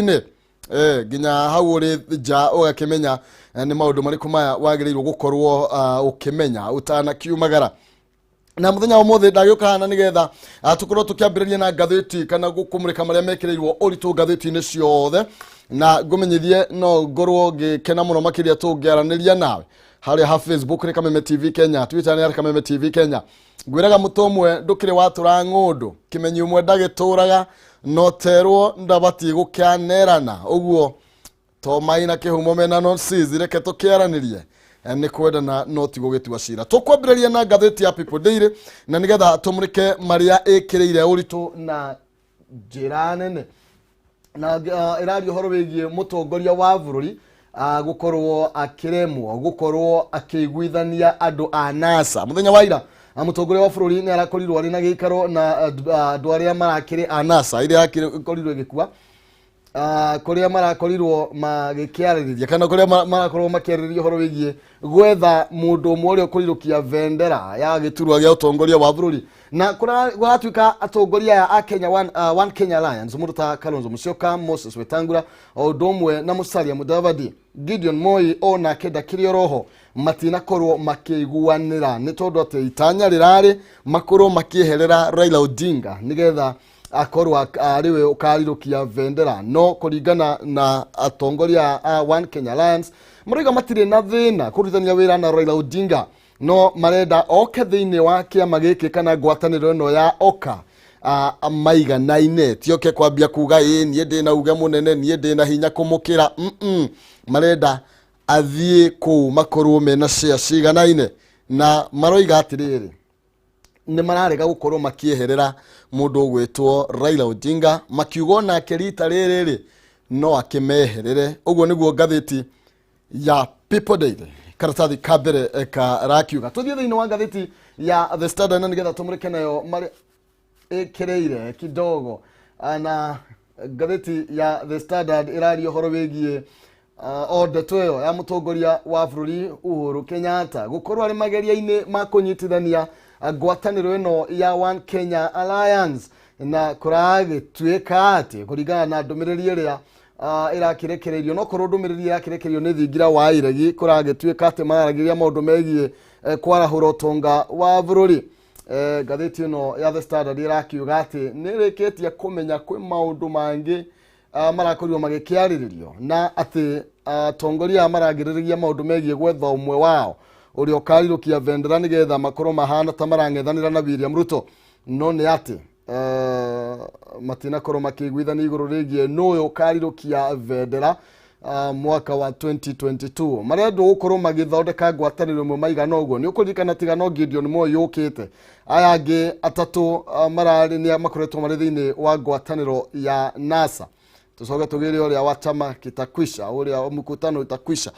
Inĩ nginya hau ũrĩ nja ũgakĩmenya nĩ maũndũ marĩkũ maya wagĩrĩirwo gũkorwo ũkĩmenya ũtanakiumagara. Na mũthenya wa ũmũthĩ ndagĩũka haha na nĩgetha tũkorwo tũkĩambĩrĩria na ngathĩti kana kũmũrĩka marĩa mekĩrĩirwo ũritũ ngathĩti-inĩ ciothe, na ngũmenyithie no ngorwo ngĩkena mũno makĩria tũngĩaranĩria nawe harĩa ha Facebook nĩ Kameme TV Kenya, Twitter nĩ Kameme TV Kenya. Ngwĩraga mũtũ ũmwe ndũkĩrĩ watũra ng'ũndũ, kĩmenyi ũmwe ndagĩtũraga, no terwo ndabatiĩ gũkĩanerana ũguo to mai na kĩhumo mena nonsense. Reke tũkĩaranĩrie, nĩ kwendana no ti gũgĩtua cira. Tũkwambĩrĩria na ngathĩti ya People Daily na nĩgetha tũmũrĩke marĩa ĩkĩrĩire ũritũ na njĩra nene, na ĩraria ũhoro wĩgiĩ mũtongoria wa bũrũri gũkorwo akĩremwo gũkorwo akĩiguithania andũ a NASA. Mũthenya wa ira mũtongoria wa bũrũri nĩ arakorirwo arĩ na gĩikaro na andũ arĩa marakĩrĩ a NASA ĩrĩa yakorirwo ĩgĩkua, kũrĩa marakorirwo magĩkĩarĩrĩria kana kũrĩa marakorwo makĩarĩrĩria ũhoro wĩgiĩ gwetha mũndũ ũmwe ũrĩa ũkũrirũkia bendera ya gĩturwa gĩa ũtongoria wa bũrũri. Na kũratuĩka atongoria aya a Kenya One, One Kenya Alliance, mũndũ ta Kalonzo Musyoka, Moses Wetangula o ũndũ ũmwe na Musalia Mudavadi, Gideon Moi o nake ndakĩrĩ oroho, matinakorwo makĩiguanĩra nĩ tondũ atĩ itanya rĩrarĩ makorwo makĩeherera Raila Odinga nĩgetha akorwo arĩwe ũkarirũkia bendera. No kũringana na atongoria a One Kenya Alliance, maroiga matirĩ na thĩna kũrutithania wĩra na Raila Odinga, no marenda oke thĩinĩ wa kĩama gĩkĩ kana ngwatanĩro ĩno ya Oka maiganaine, ti oke kwambia kuga ĩ niĩ ndĩna uge mũnene, niĩ ndĩna hinya kũmũkĩra. Marenda athiĩ kũu makorwo mena share ciganaine, na maroiga atĩrĩrĩ, nĩ mararega gũkorwo makĩeherera mũndũ ũgwĩtwo Raila Odinga, makiuga onake rita rĩrĩ rĩ no akĩmeherere. Ũguo nĩguo ngathĩti ya People Daily karatathi ka mbere karakiuga. Tũthiĩ thĩinĩ wa ngathĩti ya The Standard na nĩgetha tũmũrĩke nayo marĩa ĩkĩrĩire kidogo. Na ngathĩti ya The Standard ĩraria ũhoro wĩgiĩ o ndeto ĩyo ya mũtongoria wa bũrũri Uhuru Kenyatta gũkorwo arĩ mageria-inĩ ma kũnyitithania ngwatanĩro ĩno ya One Kenya Alliance, na kũragĩtuĩka atĩ kũringana na ndũmĩrĩri ĩrĩa ĩrakĩrekereirio, no korwo ndũmĩrĩri ĩrakĩrekereirio nĩ thingira wa iregi, kũragĩtuĩka atĩ mararagĩria maũndũ megiĩ kwarahũra ũtonga wa bũrũri. Ngathĩti ĩno ya The Standard ĩrakiuga atĩ nĩ ĩrĩkĩtie kũmenya kwĩ maũndũ mangĩ marakorirwo magĩkĩarĩrĩrio, na atĩ atongoria aya maragĩrĩrĩria maũndũ megiĩ gwetha ũmwe wao ũrĩa ũkarirũkia bendera nĩgetha makorwo mahana ta marang'ethanĩra na William Ruto, no nĩ atĩ matinakorwo makĩiguithania igũrũ rĩgiĩ nũũ ũkarirũkia bendera mwaka wa 2022. Marendwo gũkorwo magĩthondeka ngwatanĩro ĩmwe maigana ũguo. Nĩ ũkũririkana tiga no Gideon Moi yũkĩte, aya angĩ atatũ mararĩ nĩ makoretwo marĩ thĩinĩ wa ngwatanĩro ya NASA. Tũcoke tũgĩre ũrĩa wa chama kitakwisha, ũrĩa mkutano itakwisha,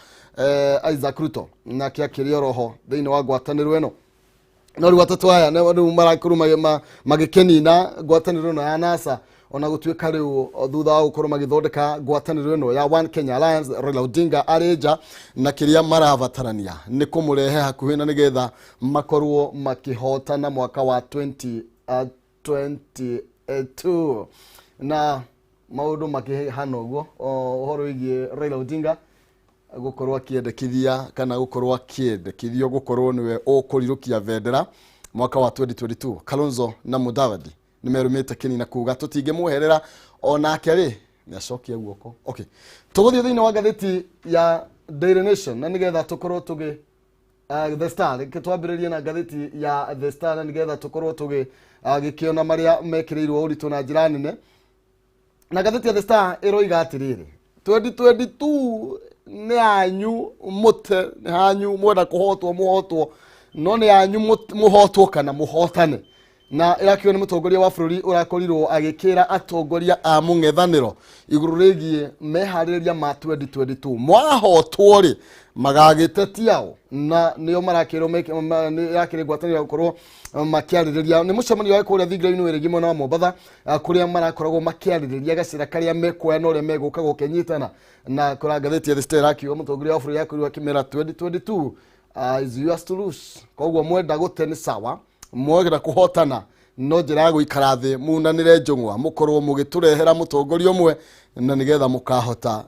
Isaac Ruto nake akĩrĩ oroho thĩinĩ wa ngwatanĩro ĩno. No rĩu atatũ aya rĩu marakorwo magĩkĩnina ngwatanĩro ĩno ya NASA, ona gũtuĩka rĩu thutha wa gũkorwo magĩthondeka ngwatanĩro ĩno ya One Kenya Alliance, Raila Odinga arĩ nja, na kĩrĩa marabatarania nĩ kũmũrehe hakuhĩ na nĩgetha makorwo makĩhotana mwaka wa 2022. Na maũndũ makĩhana ũguo, ũhoro wĩgiĩ Raila Odinga gũkorwo akĩendekithia kana gũkorwo akĩendekithio gũkorwo nĩwe ũkũrirũkia bendera mwaka wa 2022, Kalonzo na Mudavadi nĩ merũmĩte kĩni na kuga tũtingĩmweherera, onake rĩ nĩ acokie guoko. Okay, tũgũthiĩ thĩinĩ wa ngathĩti ya Daily Nation na nĩgetha tũkorwo tũgĩ The Star. Reke twambĩrĩrie na ngathĩti ya The Star na nĩgetha tũkorwo tũgĩ gĩkĩona marĩa mekĩrĩirwo ũritũ na njĩra nene. Na ngathĩti ya The Star ĩroiga atĩrĩrĩ, 2022 nĩ yanyu mũte, nĩ hanyu mwenda kũhotwo mũhotwo, no nĩ yanyu mũhotwo kana mũhotane. Na ĩrakiuga nĩ mũtongoria wa bũrũri ũrakorirwo agĩkĩra atongoria a mũng'ethanĩro igũrũ rĩgiĩ meharĩrĩria ma 2022, mwahotwo rĩ magagĩtetia o, na nĩo marakĩrwo nĩ yakĩrĩ ngwatanĩro ya gũkorwo makĩarĩrĩria. Nĩ mũcemanio wa kũrĩa thingira-inĩ wĩrĩgi mwena wa Mombatha, kũrĩa marakoragwo makĩarĩrĩria gacĩra karĩa mekuoya na ũrĩa megũka gũkĩnyitana. Na kũra ngathĩti ya The Star ĩrakiuga mũtongoria wa bũrũri akorirwo akĩmera 2022 is yours to lose, koguo mwenda gũte nĩ sawa, mwenda kũhotana no njĩra ya gũikara thĩ munanĩre njũng'wa, mũkorwo mũgĩtũrehera mũtongoria ũmwe. Na nĩgetha mũkahota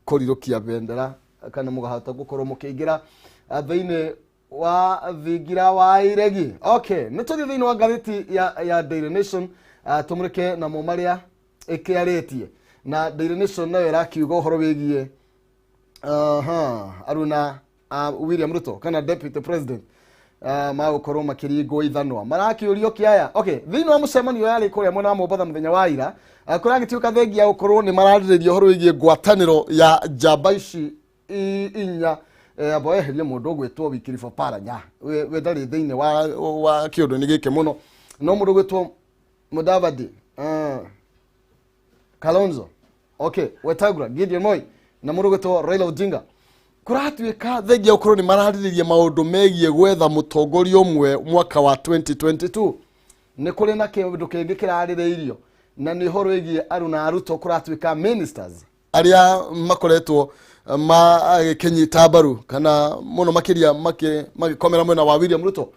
kũrirũkia bendera kana mũkahota gũkorwo mũkĩingĩra thĩinĩ wa thingira wa iregi. Okay, nĩ tũthiĩ thĩinĩ wa ngathĩti ya Daily Nation, tũmũrĩke namo marĩa ĩkĩarĩtie. Na Daily Nation nayo ĩrakiuga ũhoro wĩgiĩ aruna William Ruto kana deputy president magũkorwo makĩringwo ithanwa, marakĩũrio kĩaya. Okay, thĩinĩ wa mũcemanio yarĩ kũrĩa mwena wa Mombatha mũthenya wa ira, kũragĩtuĩka thengia gũkorwo nĩ mararĩrĩria ũhoro wĩgiĩ ngwatanĩro ya njamba ici inya. Amba weherie mũndũ ũgwĩtwo Wycliffe Oparanya, we ndarĩ thĩinĩ wa kĩũndũ-inĩ gĩkĩ mũno, no mũndũ ũgwĩtwo Mudavadi, Kalonzo, okay, Wetangula, Gideon Moi na mũndũ ũgwĩtwo Raila Odinga, kũratuĩka thengia gũkorwo nĩ mararĩrĩria maũndũ megiĩ gwetha mũtongoria ũmwe mwaka wa 2022. Nĩ kũrĩ na kĩndũ kĩngĩ kĩrarĩrĩirio, na nĩ ũhoro wĩgiĩ aruna arutwo. Kũratuĩka ministers arĩa makoretwo magĩkĩnyita mbaru kana mũno makĩria magĩkomera mwena wa William Ruto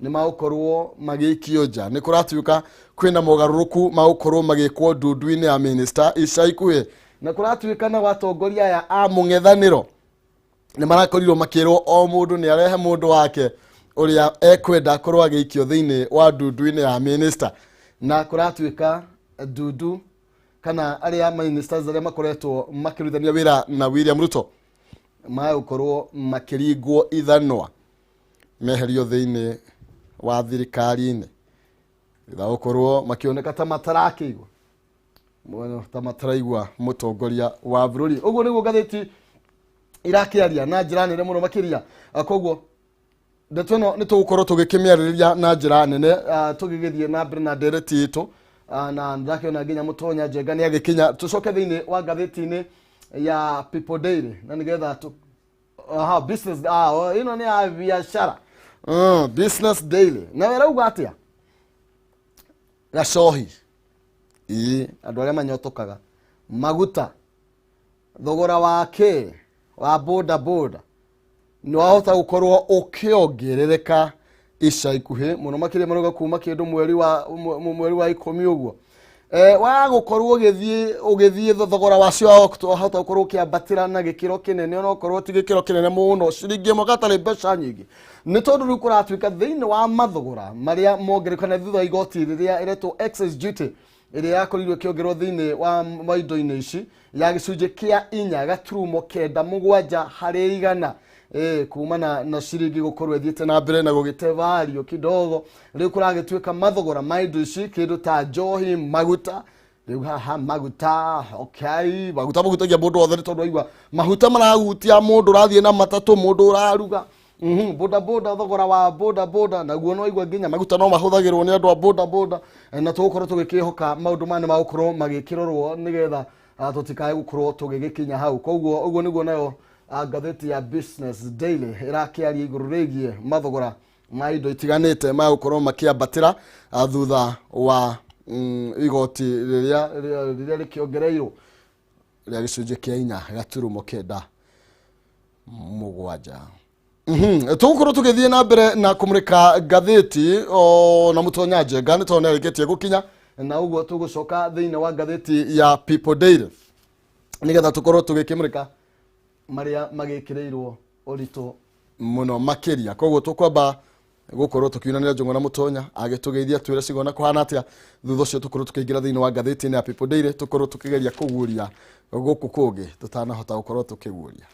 nĩ magũkorwo magĩikio nja. Nĩ kũratuĩka kwĩna mogarũrũku magũkorwo magĩkwo ndundu-inĩ ya minister ica ikuhĩ. Na kũratuĩka na watongoria aya a mũng'ethanĩro nĩ marakorirwo makĩrwo o mũndũ nĩ arehe mũndũ wake ũrĩa ekwenda akorwo agĩikio thĩinĩ wa ndundu-inĩ ya minister. Na kũratuĩka ndundu kana arĩa ministers arĩa makoretwo makĩrutithania wĩra na William Ruto magũkorwo makĩringwo ithanwa, meherio thĩinĩ wa thirikari-inĩ thutha wa gũkorwo makĩoneka ta matarakĩigua ta mataraigua mũtongoria wa bũrũri. Ũguo nĩguo ngathĩti irakĩaria na njĩra nene mũno makĩria. Koguo ndeto ĩno nĩ tũgũkorwo tũgĩkĩmĩarĩrĩria na njĩra nene tũgĩgĩthiĩ na mbere na ndereti itũ. Na ndakĩona nginya mũtonya Njenga nĩ agĩkinya. Tũcoke thĩinĩ wa ngathĩti-inĩ ya People Daily na nĩgetha tu aha business, ĩno nĩ ya biacara, Business Daily na ĩrauga atĩa? Gacohi, ĩĩ, andũ arĩa manyotokaga maguta, thogora wa kĩ wa boda boda nĩ wahota gũkorwo ũkĩongerereka ica ikuhĩ mũno makĩria. Marauga kuma kĩndũ mweri wa 10 ũguo wa gũkorwo ũgĩthiĩ thogora wacio wahota gũkorwo ũkĩambatĩra na gĩkĩro kĩnene, onokorwo ti gĩkĩro kĩnene mũno, ciringi 1 gatarĩ mbeca nyingĩ, nĩ tondũ rĩu kũratuĩka thĩinĩ wa mathogora marĩa mongerereka na thutha wa igoti rĩrĩa ĩretwo excise duty ĩrĩa yakorirwo ĩkĩongererwo thĩinĩ wa indo-inĩ ici ya gĩcunjĩ kĩa 4.97%, kumana na ciringi gũkorwo ĩthiĩte na mbere na gũgĩte vario kidogo. Rĩu kũragĩtuĩka mathogora ma indo ici, kĩndũ ta njohi, maguta, rĩu haha maguta, okay, maguta mahutagia mũndũ wothe, nĩ tondũ aigua mahuta marahutia mũndũ ũrathiĩ na matatũ, mũndũ ũraruga, boda boda, thogora wa boda boda naguo no aigua nginya maguta no mahũthagĩrwo nĩ andũ a boda boda. Na tũgũkorwo tũgĩkĩhoka maũndũ maya nĩ magũkorwo magĩkĩrorwo nĩgetha tũtikae gũkorwo tũgĩgĩkinya hau. Koguo ũguo nĩguo nayo ngathĩti ya Business Daily ĩrakĩaria igũrũ rĩgiĩ mathogora ma indo itiganĩte magũkorwo makĩambatĩra thutha wa igoti rĩrĩa rĩkĩongereirwo rĩa gĩcunjĩ kĩa 4.97. Tũgũkorwo tũgĩthiĩ na mbere na kũmũrĩka ngathĩti o na mũtonya Njenga nĩ tondũ nĩ arĩkĩtie gũkinya, na ũguo tũgũcoka thĩinĩ wa ngathĩti ya People Daily nĩgetha tũkorwo tũgĩkĩmũrĩka marĩa magĩkĩrĩirwo ũritũ mũno makĩria. Koguo tũkwamba gũkorwo tũkiunanĩra njũng'wa na mũtonya agĩtũgeithia, twĩre cigona kũhana atĩa. Thutha ũcio tũkorwo tũkĩingĩra thĩinĩ wa ngathĩti-inĩ ya People Daily, tũkorwo tũkĩgeria kũguũria gũkũ kũngĩ tũtanahota gũkorwo tũkĩguũria.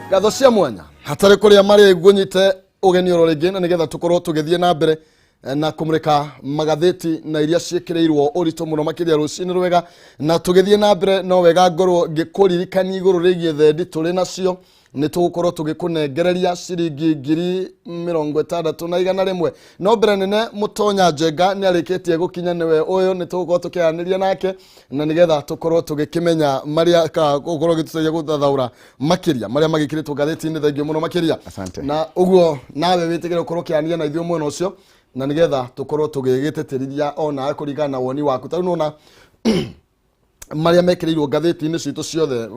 Ngatho cia mwanya hatarĩ kũrĩa marĩ, ngunyite. Ũgeni oro rĩngĩ na nĩgetha tũkorwo tũgĩthiĩ na mbere na kũmũrĩka magathĩti na iria ciĩkĩrĩirwo ũritũ mũno makĩria rũcinĩ rwega. Na tũgĩthiĩ na mbere, no wega ngorwo ngĩkũririkania igũrũ rĩgiĩ thendi tũrĩ nacio. Nĩ tũgũkorwo tũgĩkũnengereria ciringi 60,100. No mbere nene, Mũtonya Njenga nĩ arĩkĩtie gũkinya, nĩwe ũyũ nĩ tũgũkorwo tũkĩaranĩria nake na nĩgetha tũkorwo tũgĩkĩmenya marĩa ka gũkorwo gĩtũteithia gũthathaũra makĩria marĩa magĩkĩrĩtwo ngathĩti-inĩ. Thengiũ mũno makĩria. Asante. Na ũguo nawe wĩtĩkĩre gũkorwo ũkĩaranĩria na ithuĩ mwena ũcio na nĩgetha tũkorwo tũgĩgĩtĩtĩrithia onawe kũringana na woni waku. Tarĩu nona marĩa mekĩrĩirwo ngathĩti-inĩ citũ ciothe,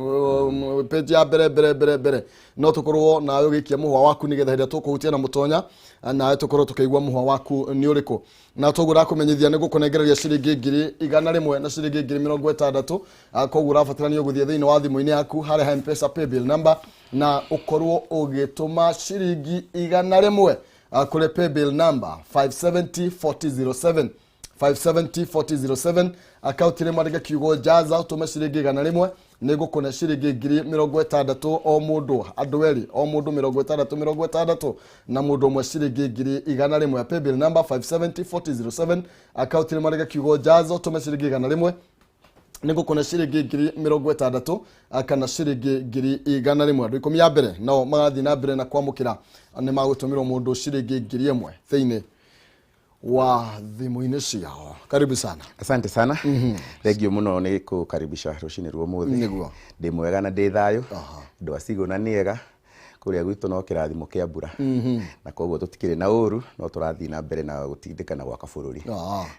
page ya mbere mbere mbere mbere, no tũkorwo nawe ũgĩikia mũhwa waku nĩgetha hĩndĩ ĩrĩa tũkũhutia na Mũtonya, nawe tũkorwo tũkĩigua mũhwa waku nĩ ũrĩkũ. Na toguo ndakũmenyithia nĩ gũkũnengereria ciringi 100,000 na ciringi 60,000. Koguo ũrabatarania gũthiĩ thĩinĩ wa thimũ-inĩ yaku harĩa ha M-Pesa paybill number na ũkorwo ũgĩtũma ciringi 100 kũrĩ paybill number 5704007, 5704007. Akaunti rĩmwe, andĩke kiugo "jaza", ũtũme ciringi 100, nĩ ngũkũne ciringi 60,000 o mũndũ. Andũ erĩ, o mũndũ 60 60, na mũndũ ũmwe ciringi 100,000. Paybill number 5704007, akaunti rĩmwe, andĩke kiugo "jaza", ũtũme ciringi 100, nĩ ngũkũne ciringi 60,000 kana ciringi 100,000. Andũ 10 ya mbere nao magathiĩ na mbere na kwamũkĩra nĩ magũtũmĩrwo mũndũ ciringi 1,000 thĩinĩ wa thimũ-inĩ ciao. Karibu sana. Asante sana. Thengiũ mũno nĩ kũkaribisha rũcinĩ rwa ũmũthĩ. Nĩguo. Ndĩ mwega na ndĩ thayũ. Andũ a Cigũna nĩ ega. Kũrĩa gwitũ no kĩrathimo kĩa mbura. Na koguo tũtikĩrĩ na ũru, no tũrathiĩ na mbere na gũtindĩka na gwaka bũrũri.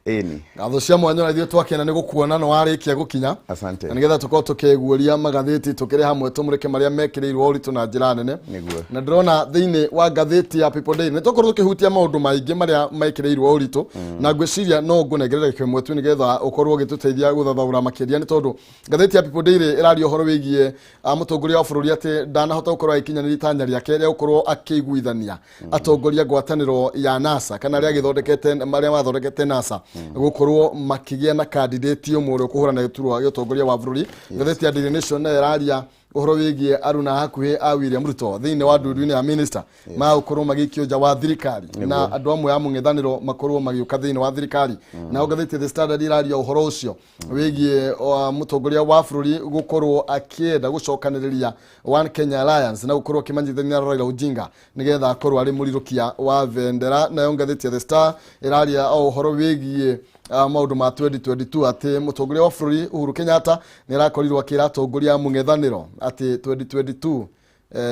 Ĩni. Ngatho cia mwanya na ithuĩ twakena nĩ gũkuona nĩ warĩkia gũkinya. Asante. Na nĩgetha tũkorwo tũkĩguũria magathĩti tũkĩrĩ hamwe, tũmũrĩke marĩa mekĩrĩirwo ũritũ na njĩra nene. Nĩguo. Na ndĩrona thĩinĩ wa ngathĩti ya People Daily nĩ tũkorwo tũkĩhutia maũndũ maingĩ marĩa mekĩrĩirwo ũritũ, na ngwĩciria no ngũnengerere kĩmwe tu nĩgetha ũkorwo ũgĩtũteithia gũthathaũra makĩria, nĩ tondũ ngathĩti ya People Daily ĩraria ũhoro wĩgiĩ mũtongoria wa bũrũri atĩ ndanahota gũkorwo agĩkinyanĩria itanya rĩake rĩa gũkorwo akĩiguithania atongoria ngwatanĩro ya NASA kana arĩa agĩthondekete, marĩa mathondekete NASA, gũkorwo makĩgĩa na candidate ũmwe ũrĩa ũkũhũrana gĩturwa gĩa ũtongoria wa bũrũri. Ngathĩti ya Daily Nation nayo ĩraria ũhoro wĩgiĩ aruna hakuhĩ a William Ruto thĩinĩ wa ndundu-inĩ ya minister magũkorwo magĩikio nja wa thirikari na andũ amwe a mũng'ethanĩro makorwo magĩũka thĩinĩ wa thirikari. Nayo ngathĩti ya The Standard ĩraria ũhoro ũcio wĩgiĩ mũtongoria wa bũrũri gũkorwo akĩenda gũcokanĩrĩria One Kenya Alliance na gũkorwo akĩmanyithania na Raila Odinga nĩgetha akorwo arĩ mũrirũkia wa bendera. Nayo ngathĩti ya The Star ĩraria o ũhoro wĩgiĩ maũndũ ma 2022, atĩ mũtongoria wa bũrũri Uhuru Kenyatta nĩ arakorirwo akĩra atongoria a mũng'ethanĩro atĩ 2022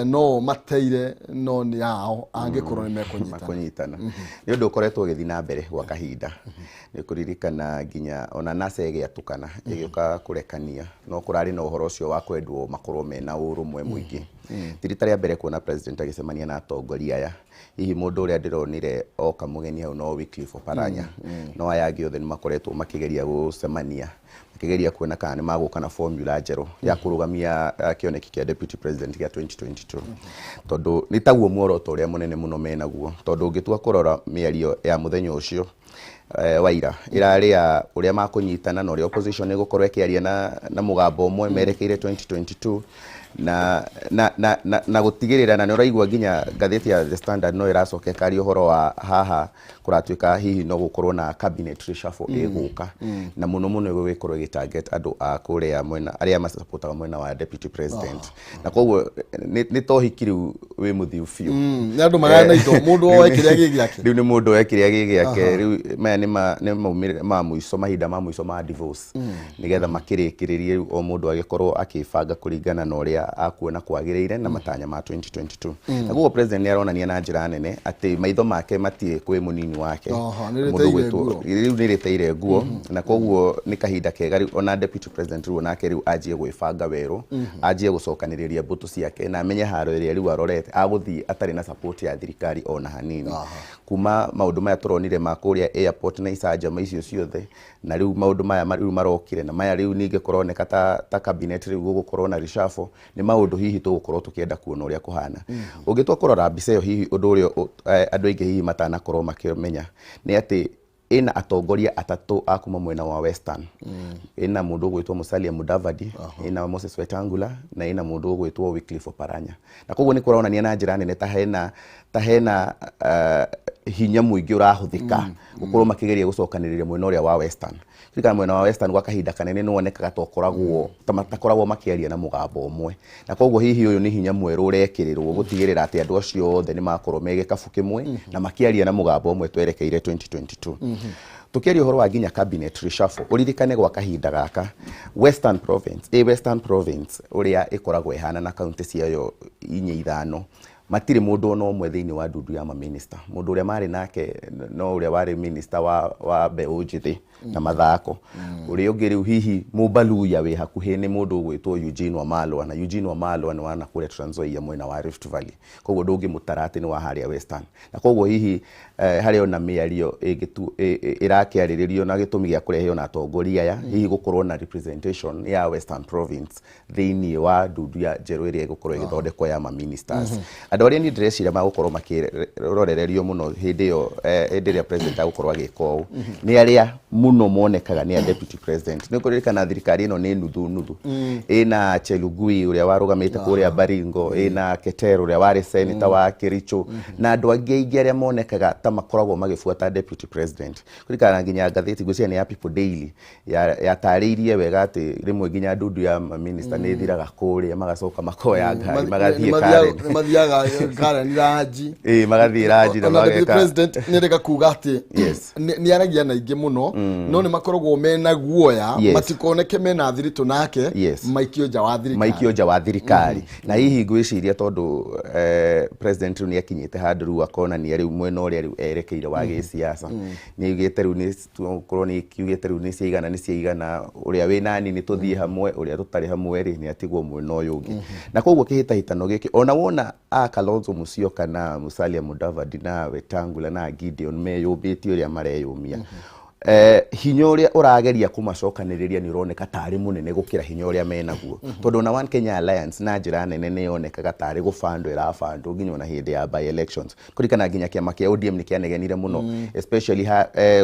no mateire no nĩ ao angĩkorwo nĩ mekũnyitana. Makũnyitana nĩ ũndũ ũkoretwo ũgĩthiĩ na mbere gwa kahinda. Nĩ kũririkana nginya ona NASA ĩgĩatũkana ĩgĩũka kũrekania, no kũrarĩ na ũhoro ũcio wa kwendwo makorwo mena ũrũmwe mũingĩ. Ti rita rĩa mbere kuona president agĩcemania na atongoria aya. Hihi mũndũ ũrĩa ndĩronire oka mũgeni hau no Wycliffe Oparanya, no aya angĩ othe nĩ makoretwo makĩgeria gũcemania, makĩgeria kuona kana nĩ magũka na formula njerũ ya kũrũgamia kĩoneki kĩa deputy president gĩa 2022, tondũ nĩ taguo muoroto ũrĩa mũnene mũno menaguo. Tondũ ũngĩtua kũrora mĩario ya mũthenya ũcio waira ĩrarĩ ya ũrĩa makũnyitana na ũrĩa opposition ĩgũkorwo ĩkĩaria na mũgambo ũmwe merekeire 2022 na gũtigĩrĩra. Na nĩ ũraigua nginya ngathĩti ya The Standard no ĩracoka ĩkaria ũhoro wa haha kũratuĩka hihi no gũkorwo na cabinet reshuffle ĩgũka, na mũno mũno ĩgũgĩkorwo ĩgĩtarget andũ a kũrĩa mwena arĩa masapotaga mwena wa deputy president. Na koguo nĩ ta ũhiki rĩu wĩ mũthiu biũ. Nĩ andũ magana indo, mũndũ oe kĩrĩa gĩ gĩake. Rĩu nĩ mũndũ oe kĩrĩa gĩ gĩake. Rĩu maya nĩ maumĩrĩra ma mũico, mahinda ma mũico ma divorce, nĩgetha makĩrĩkĩrĩrie. Rĩu o mũndũ agĩkorwo akĩbanga kũringana na ũrĩa akuona kwagĩrĩire na matanya ma 2022. Na koguo president nĩ aronania na njĩra nene atĩ maitho make matirĩ kwĩ mũnini wake. Aha, nĩ Mũndũ rĩteire ũgwĩtwo- nguo. Rĩu nĩ rĩteire nguo, na koguo nĩ kahinda kega rĩu ona deputy president rĩu onake rĩu anjie gwĩbanga werũ, anjie gũcokanĩrĩria mbũtũ ciake na amenye haro ĩrĩa rĩu arorete agũthiĩ atarĩ na support ya thirikari ona hanini, kuma maũndũ maya tũronire ma kũrĩa airport na icanjama icio ciothe, na rĩu maũndũ maya rĩu marokire, na maya rĩu ningĩ kũroneka ta cabinet rĩu gũgũkorwo na reshuffle. Nĩ maũndũ hihi tũgũkorwo tũkĩenda kuona ũrĩa kũhana. Ũngĩtua kũrora mbica ĩyo, hihi ũndũ ũrĩa andũ aingĩ hihi matanakorwo makĩmenya nĩ atĩ Ĩna atongoria atatũ a kuma mwena wa Western. Ĩna mũndũ ũgwĩtwo Musalia Mudavadi, ĩna Moses Wetangula na ĩna mũndũ ũgwĩtwo Wycliffe Oparanya. Na koguo nĩ kũronania na njĩra nene ta hena hinya mũingĩ ũrahũthĩka gũkorwo makĩgeria gũcokanĩrĩria mwena ũrĩa wa Western. Ririkana mwena wa Western gwa kahinda kanene nĩ wonekaga ta ũkoragwo ta matakoragwo makĩaria na mũgambo ũmwe, na koguo hihi ũyũ nĩ hinya mwerũ ũrekĩrĩrwo gũtigĩrĩra atĩ andũ acio othe nĩ makorwo me gĩkabu kĩmwe na makĩaria na mũgambo ũmwe twerekeire 2022. Tukiaria ũhoro wa nginya cabinet reshuffle, ũririkane gwa kahinda gaka Western Province, Western Province ũrĩa ĩkoragwo ĩhana na kaunti ciayo inya ithano, matirĩ mũndũ ona ũmwe thĩinĩ wa ndundu ya maminista. Mũndũ ũrĩa marĩ nake no ũrĩa warĩ minista wa mbeũ njĩthĩ na mathako. Ũrĩa ũngĩ rĩu hihi mũbaluya wĩ hakuhĩ nĩ mũndũ ũgwĩtwo Eugene Wamalwa, na Eugene Wamalwa nĩ wana kũrĩa Trans Nzoia mwena wa Rift Valley, koguo ndũngĩmũtara atĩ nĩ wa harĩa Western. Na koguo hihi harĩ ona mĩario ĩrakĩarĩrĩrio na gĩtũmi gĩa kũrehe ona atongoria aya, hihi gũkorwo na representation ya Western Province thĩinĩ wa ndundu ya njerũ ĩrĩa ĩgũkorwo ĩgĩthondekwo ya ma-ministers. Andũ arĩa niĩ ndĩreciria magũkorwo makĩrorererio mũno hĩndĩ ĩyo, hĩndĩ ĩrĩa president agũkorwo agĩka ũũ, nĩ arĩa mũno monekaga nĩ a deputy president. Nĩ kũririkana thirikari ĩno nĩ nuthu nuthu. Ĩna Chelugui ũrĩa warũgamĩte kũrĩa Baringo, ĩna Keter ũrĩa warĩ senator wa Kericho, na andũ angĩ aingĩ arĩa monekaga ta makoragwo magĩbuata deputy president. Kũririkana nginya ngathĩti, ngwĩciria nĩ ya People Daily, yatarĩirie wega atĩ rĩmwe nginya ndundu ya maminista nĩ ĩthiraga kũrĩa, magacoka makoya ngari magathiĩ Karen. Nĩ mathiaga Karen ranji. Ĩĩ, magathiĩ ranji na Ona deputy mageka president nĩ rega kuga atĩ nĩ aragia na aingĩ mũno, no nĩ makoragwo mena guoya matikoneke mena thiritũ nake maikio nja wa thirikari. Maikio nja wa thirikari. Na hihi ngwĩciria tondũ president rĩu nĩ akinyĩte handũ rĩu akonania rĩu mwena ũrĩa rĩu erekeire wa gĩsiasa, nĩ augĩte rĩu nĩ korwo nĩ kiugĩte rĩu nĩ ciaigana, nĩ ciaigana, ũrĩa wĩ nani nĩ tũthiĩ hamwe, ũrĩa tũtarĩ hamwe rĩ nĩ atigwo mwena ũyũ ũngĩ. Na koguo kĩhĩtahĩtano gĩkĩ, ona wona a Kalonzo Musyoka na Musalia Mudavadi na Wetangula na Gideon meyũmbĩtie ũrĩa mareyũmia, hinya ũrĩa ũrageria kũmacokanĩrĩria nĩ ũroneka tarĩ mũnene gũkĩra hinya ũrĩa menaguo, tondũ ona One Kenya Alliance na njĩra nene nĩ yonekaga tarĩ gũbandwo ĩrabandwo nginya ona hĩndĩ ya by elections. Kũririkana nginya kĩama kĩa ODM nĩ kĩanegenire mũno, especially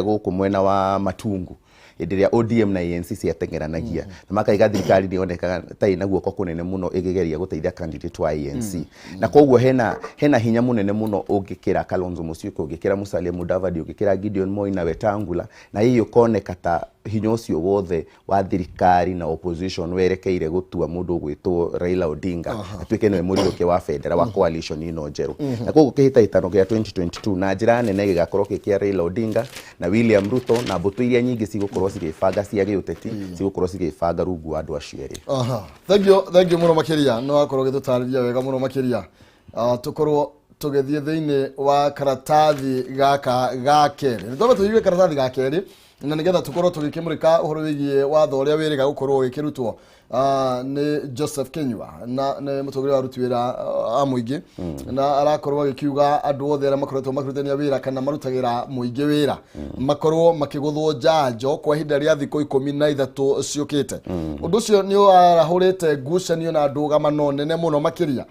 gũkũ mwena wa Matungu hĩndĩ ĩrĩa ODM na ANC ciateng'eranagia, na makaiga thirikari nĩ yonekaga ta ĩna guoko kũnene mũno ĩkĩgeria gũteithia candidate wa ANC. Na koguo hena hinya mũnene mũno ũngĩkĩra Kalonzo Musyoka, ũngĩkĩra Musalia Mudavadi, ũngĩkĩra Gideon Moi na Wetangula, na hihi ũkoneka ta hinya ũcio wothe wa thirikari na opposition werekeire gũtua mũndũ ũgwĩtwo Raila Odinga atuĩke nĩwe mũriũkia wa bendera wa coalition ĩno njerũ. Na koguo kĩhĩtahĩtano kĩa 2022 na njĩra nene gĩgakorwo kĩ kĩa Raila Odinga na William Ruto, na mbũtũ iria nyingĩ cigũkorwo cigĩbanga cia gĩũteti cigũkorwo cigĩbanga rungu wa andũ acio erĩ. Aha. Thank you, thank you mũno makĩria. Nĩ wakorwo ũgĩtũtarĩria wega mũno makĩria. Tũkorwo tũgĩthiĩ thĩinĩ wa karatathi gaka ga kerĩ. Nĩ twambe tũigue karatathi ga kerĩ na nĩgetha tũkorwo tũgĩkĩmũrĩka ũhoro wĩgiĩ watho ũrĩa wĩrĩga gũkorwo ũgĩkĩrutwo nĩ Joseph Kinyua, na nĩ mũtongoria wa aruti wĩra a mũingĩ, na arakorwo agĩkiuga andũ othe arĩa makoretwo makĩrutithania wĩra kana marutagĩra mũingĩ wĩra makorwo makĩgũthwo njanjo kwa ihinda rĩa thikũ 13 ciũkĩte. Ũndũ ũcio nĩ warahũrĩte ngucanio na ndũgamano nene mũno makĩria,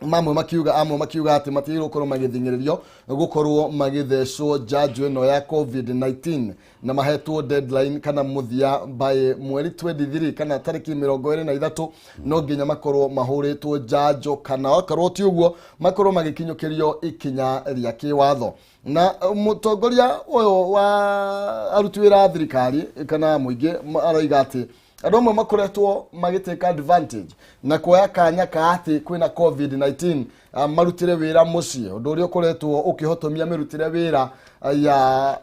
mamwe makiuga, amwe makiuga atĩ matigĩrĩirwo gũkorwo magĩthing'ĩrĩrio gũkorwo magĩthecwo njanjo ĩno ya COVID-19, na mahetwo deadline kana mũthia by mweri 23 kana tarĩki 23 no nginya makorwo mahũrĩtwo njanjo, kana okorwo ti ũguo makorwo magĩkinyũkĩrio ikinya rĩa kĩwatho. Na mũtongoria ũyũ wa aruti wĩra a thirikari kana mũingĩ aroiga atĩ andũ amwe makoretwo magĩtake advantage na kuoya kanya ka atĩ kwĩna COVID-19, marutĩre wĩra mũciĩ, ũndũ ũrĩa ũkoretwo ũkĩhotomia mĩrutĩre wĩra ya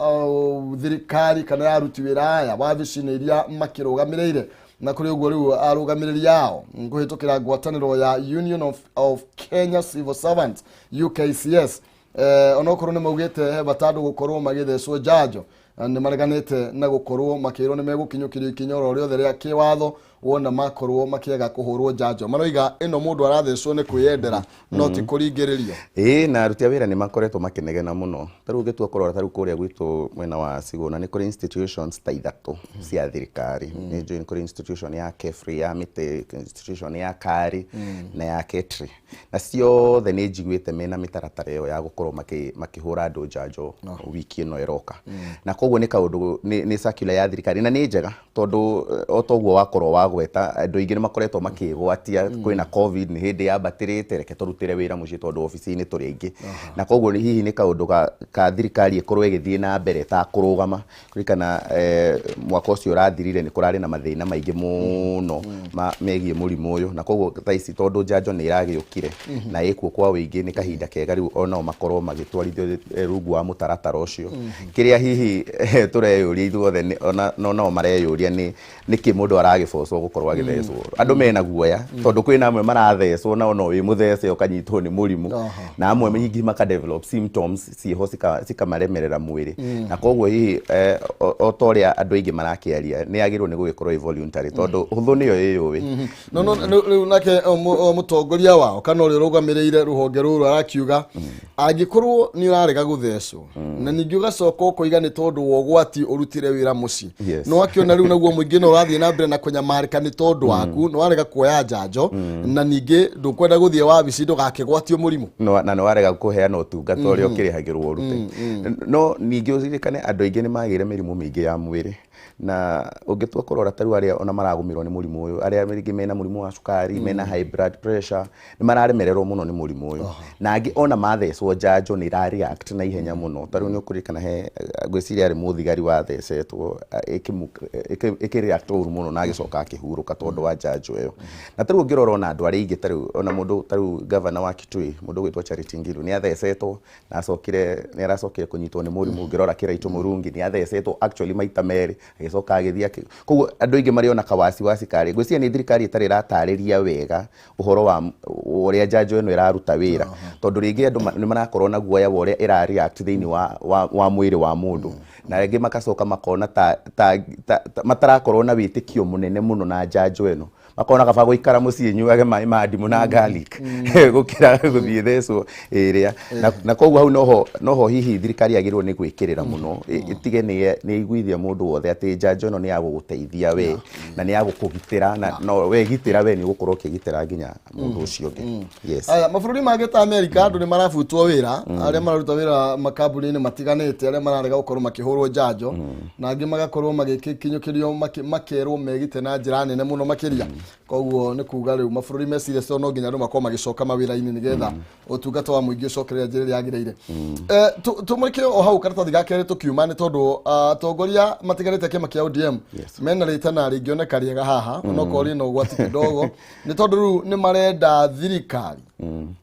thirikari kana ya aruti wĩra aya wabici-inĩ iria makĩrũgamĩrĩire. Na kũrĩ ũguo rĩu arũgamĩrĩri ao kũhĩtũkĩra ngwatanĩro ya Union of Kenya Civil Servants, UKCS, onokorwo nĩ maugĩte he bata andũ gũkorwo magĩthecwo njanjo. Nĩ mareganĩte na gũkorwo makĩrwo nĩ megũkinyũkĩrio ikinya oro rĩothe rĩa kĩwatho wona makorwo makĩaga kũhũrwo njanjo. Maroiga ĩno mũndũ arathecwo nĩ kwĩyendera no ti kũringĩrĩrio. Ĩĩ, na aruti a wĩra nĩ makoretwo makĩnegena mũno. Ta rĩu ũngĩtua kũrora ta rĩu kũrĩa gwitũ mwena wa Sigũna nĩ kũrĩ institutions ta ithatũ cia thirikari. Nĩ njũĩ nĩ kũrĩ institution ya KEFRI ya mĩtĩ, institution ya KARI na ya KETRI. Na ciothe nĩ njiguĩte mena mĩtaratara ĩyo ya gũkorwo makĩhũra andũ njanjo wiki ĩno ĩroka. Na koguo nĩ kaũndũ nĩ circular ya thirikari na nĩ njega tondũ o toguo wakorwo wagweta andũ aingĩ nĩ makoretwo makĩgwatia kwĩna COVID, nĩ hĩndĩ yambatĩrĩte, reke tũrutĩre wĩra mũciĩ tondũ obici-inĩ tũrĩ aingĩ. Na koguo hihi nĩ kaũndũ ka thirikari ĩkorwo ĩgĩthiĩ na mbere ĩtakũrũgama. Kũririkana mwaka ũcio ũrathirire nĩ kũrarĩ na mathĩna maingĩ mũno megiĩ mũrimũ ũyũ, na koguo thaa ici tondũ njanjo nĩ ĩragĩũkire na ĩkuo kwa ũingĩ, nĩ kahinda kega rĩu onao makorwo magĩtwarithio rungu wa mũtaratara ũcio. Kĩrĩa hihi tũreyũria ithuothe ona nao mareyũria nĩ nĩkĩ mũndũ aragĩbocwo gũkorwo agĩthecwo. Andũ mena guoya tondũ kwĩna amwe marathecwo nao no wĩ mũthece ũkanyitwo nĩ mũrimũ, na amwe hihi maka develop symptoms ciĩho cikamaremerera mwĩrĩ, na koguo hihi o ta ũrĩa andũ aingĩ marakĩaria nĩ yagĩrĩirwo nĩ gũgĩkorwo ĩ voluntary tondũ hũthũ nĩyo ĩyũĩ. No rĩu nake mũtongoria wao kana ũrĩa ũrũgamĩrĩire rũhonge rũrũ arakiuga angĩkorwo nĩ ũrarega gũthecwo na ningĩ ũgacoka ũkoiga nĩ tondũ wa ũgwati ũrutire wĩra mũciĩ, no akĩona rĩu naguo mũingĩ no ũrathiĩ na mbere na kũnyamarĩka nĩ tondũ waku nĩ warega kuoya njanjo na ningĩ ndũkwenda gũthiĩ wabici ndũgakĩgwatio mũrimũ. Na nĩ warega kũheana ũtungata ũrĩa ũkĩrĩhagĩrwo ũrute. No ningĩ ũririkane andũ aingĩ nĩ magĩire mĩrimũ mĩingĩ ya mwĩrĩ, na ũngĩtua kũrora ta rĩu arĩa ona maragũmĩrwo nĩ mũrimũ ũyũ, arĩa rĩngĩ mena mũrimũ wa cukari, mena high blood pressure, nĩ mararemererwo mũno nĩ mũrimũ ũyũ, na angĩ ona mathecwo njanjo nĩ ira react na ihenya mũno. Ta rĩu nĩ ũkũririkana he ngwĩciria arĩ mũthigari wathecetwo ĩkĩ react ũru mũno na agĩcoka akĩhurũka tondũ wa njanjo ĩyo. Na ta rĩu ũngĩrora ona andũ arĩa aingĩ, ta rĩu ona mũndũ ta rĩu governor wa Kitui, mũndũ ũgwĩtwo Charity Ngilu, nĩ athecetwo na acokire nĩ aracokire kũnyitwo nĩ mũrimũ. Ũngĩrora Kĩraitũ Mũrungi nĩ athecetwo actually maita merĩ, agĩcoka agĩthiĩ koguo andũ aingĩ marĩ ona kawasiwasi karĩ ngwĩciria nĩ thirikari ĩtarĩ ĩratarĩria wega ũhoro wa ũrĩa njanjo ĩno ĩraruta wĩra, tondũ rĩngĩ andũ nĩ marakorwo na guoya wa ũrĩa ĩra react thĩinĩ wa mwĩrĩ wa mũndũ, na rĩngĩ makacoka makona ta matarakorwo na wĩtĩkio mũnene mũno na njanjo ĩno, makona kaba gũikara mũciĩ nyuage maĩ ma ndimũ na garlic gũkĩra gũthiĩ thecwo ĩrĩa. Na koguo hau noho hihi thirikari yagĩrĩirwo nĩ gwĩkĩrĩra mũno, ĩtige nĩ ĩiguithia mũndũ wothe atĩ njanjo ĩno nĩ ya gũgũteithia we na nĩ ya gũkũgitĩra, na no we gitĩra we nĩ ũgũkorwo ũkĩgitĩra nginya mũndũ ũcio ũngĩ. Yes. Aya, mabũrũri mangĩ ta Amerika andũ nĩ marabutwo wĩra, arĩa mararuta wĩra makambuni-inĩ matiganĩte, arĩa mararega gũkorwo makĩhũrwo njanjo, na angĩ magakorwo magĩkinyũkĩrio makerwo megite na njĩra nene mũno makĩria. Koguo nĩ kuga rĩu mabũrũri me serious tondũ no nginya andũ makorwo magĩcoka mawĩra-inĩ nĩgetha ũtungata wa mũingĩ ũcokerere njĩra ĩrĩa yagĩrĩire. Tũmũrĩke o hau karatathi ga kerĩ tũkiuma, nĩ tondũ atongoria matiganĩte kĩama kĩa ODM mena rĩtana rĩngĩoneka rĩega haha onokorwo rĩna ũgwati kidogo, nĩ tondũ rĩu nĩ marenda thirikari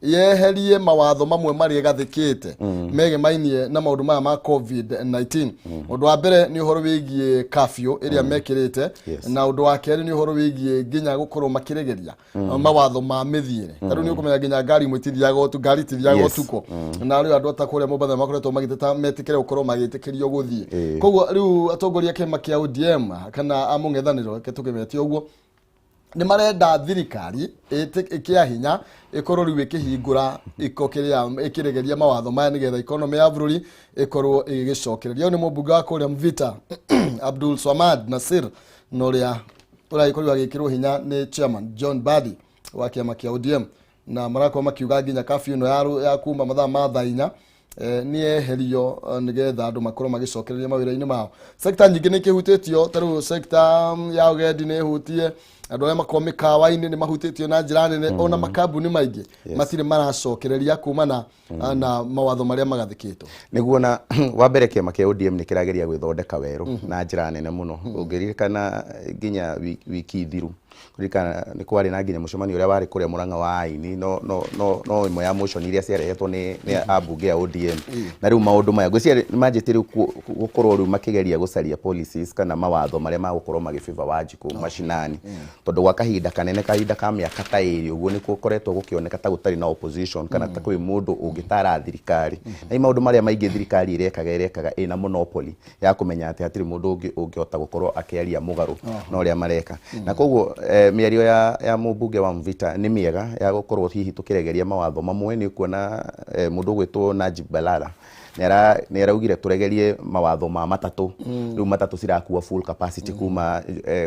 yeherie mawatho mamwe marĩa ĩgathĩkĩte megemainie na maũndũ maya ma COVID-19. Ũndũ wa mbere nĩ ũhoro wĩgiĩ curfew ĩrĩa mekĩrĩte, na ũndũ wa kerĩ nĩ ũhoro wĩgiĩ nginya gũkorwo makĩregeria mawatho ma mĩthiĩre. Ta rĩu nĩ ũkũmenya nginya ngari imwe itithiaga ngari itithiaga ũtukũ, na rĩu andũ ta kũrĩa Mombatha makoretwo magĩteta metĩkĩre gũkorwo magĩtĩkĩrio gũthiĩ. Koguo rĩu atongoria a kĩama kĩa ODM kana a mũng'ethanĩro, reke tũkĩmete ũguo, nĩ marenda thirikari ĩkĩa hinya ĩkorwo rĩu ĩkĩhingũra iko kĩrĩa ĩkĩregeria mawatho maya nĩgetha economy ya bũrũri ĩkorwo ĩgĩgĩcokereria. Ũyũ nĩ mũmbunge wa kũrĩa Mvita, Abdul Swamad Nasir, na ũrĩa ũragĩkorirwo agĩkĩrwo hinya nĩ chairman John Mbadi wa kĩama kĩa ODM, na marakorwo makiuga nginya curfew ĩno ya kuma mathaa ma thaa 4 nĩ yeherio, nĩgetha andũ makorwo magĩcokereria mawĩra-inĩ mao. Sekta nyingĩ nĩ ikĩhutĩtio, ta rĩu sekta ya ũgendi nĩ ĩhutie, andũ arĩa makorwo mĩkawa-inĩ nĩ mahutĩtio na njĩra nene, ona makambuni maingĩ matirĩ maracokereria kumana na mawatho marĩa magathĩkĩtwo. Nĩguo, na wa mbere kĩama kĩa ODM nĩ kĩrageria gwĩthondeka werũ na njĩra nene mũno. Ũngĩririkana nginya wiki thiru, kũririkana nĩ kwarĩ na nginya mũcemanio ũrĩa warĩ kũrĩa Mũrang'a wa aini, no ĩmwe ya motion iria ciarehetwo nĩ ambunge a ODM. Na rĩu maũndũ maya ngwĩciria nĩ manjĩtie rĩu gũkorwo rĩu makĩgeria gũcaria policies kana mawatho marĩa magũkorwo magĩbĩba Wanjikũ macinani. Tondũ gwa kahinda kanene, kahinda ka mĩaka ta ĩrĩ ũguo, nĩ gũkoretwo gũkĩoneka ta gũtarĩ na opposition kana ta kwĩ mũndũ ũngĩtara thirikari. Na maũndũ marĩa maingĩ thirikari ĩrekaga, ĩrekaga ĩna monopoly ya kũmenya atĩ hatirĩ mũndũ ũngĩ ũngĩhota gũkorwo akĩaria mũgarũ na ũrĩa mareka. Na koguo mĩario ya mũmbunge wa Mvita nĩ mĩega ya gũkorwo hihi tũkĩregeria mawatho mamwe. Nĩ ũkuona mũndũ ũgwĩtwo Najib Balala nĩ araugire tũregerie mawatho ma matatũ. Rĩu matatũ cirakua full capacity kuma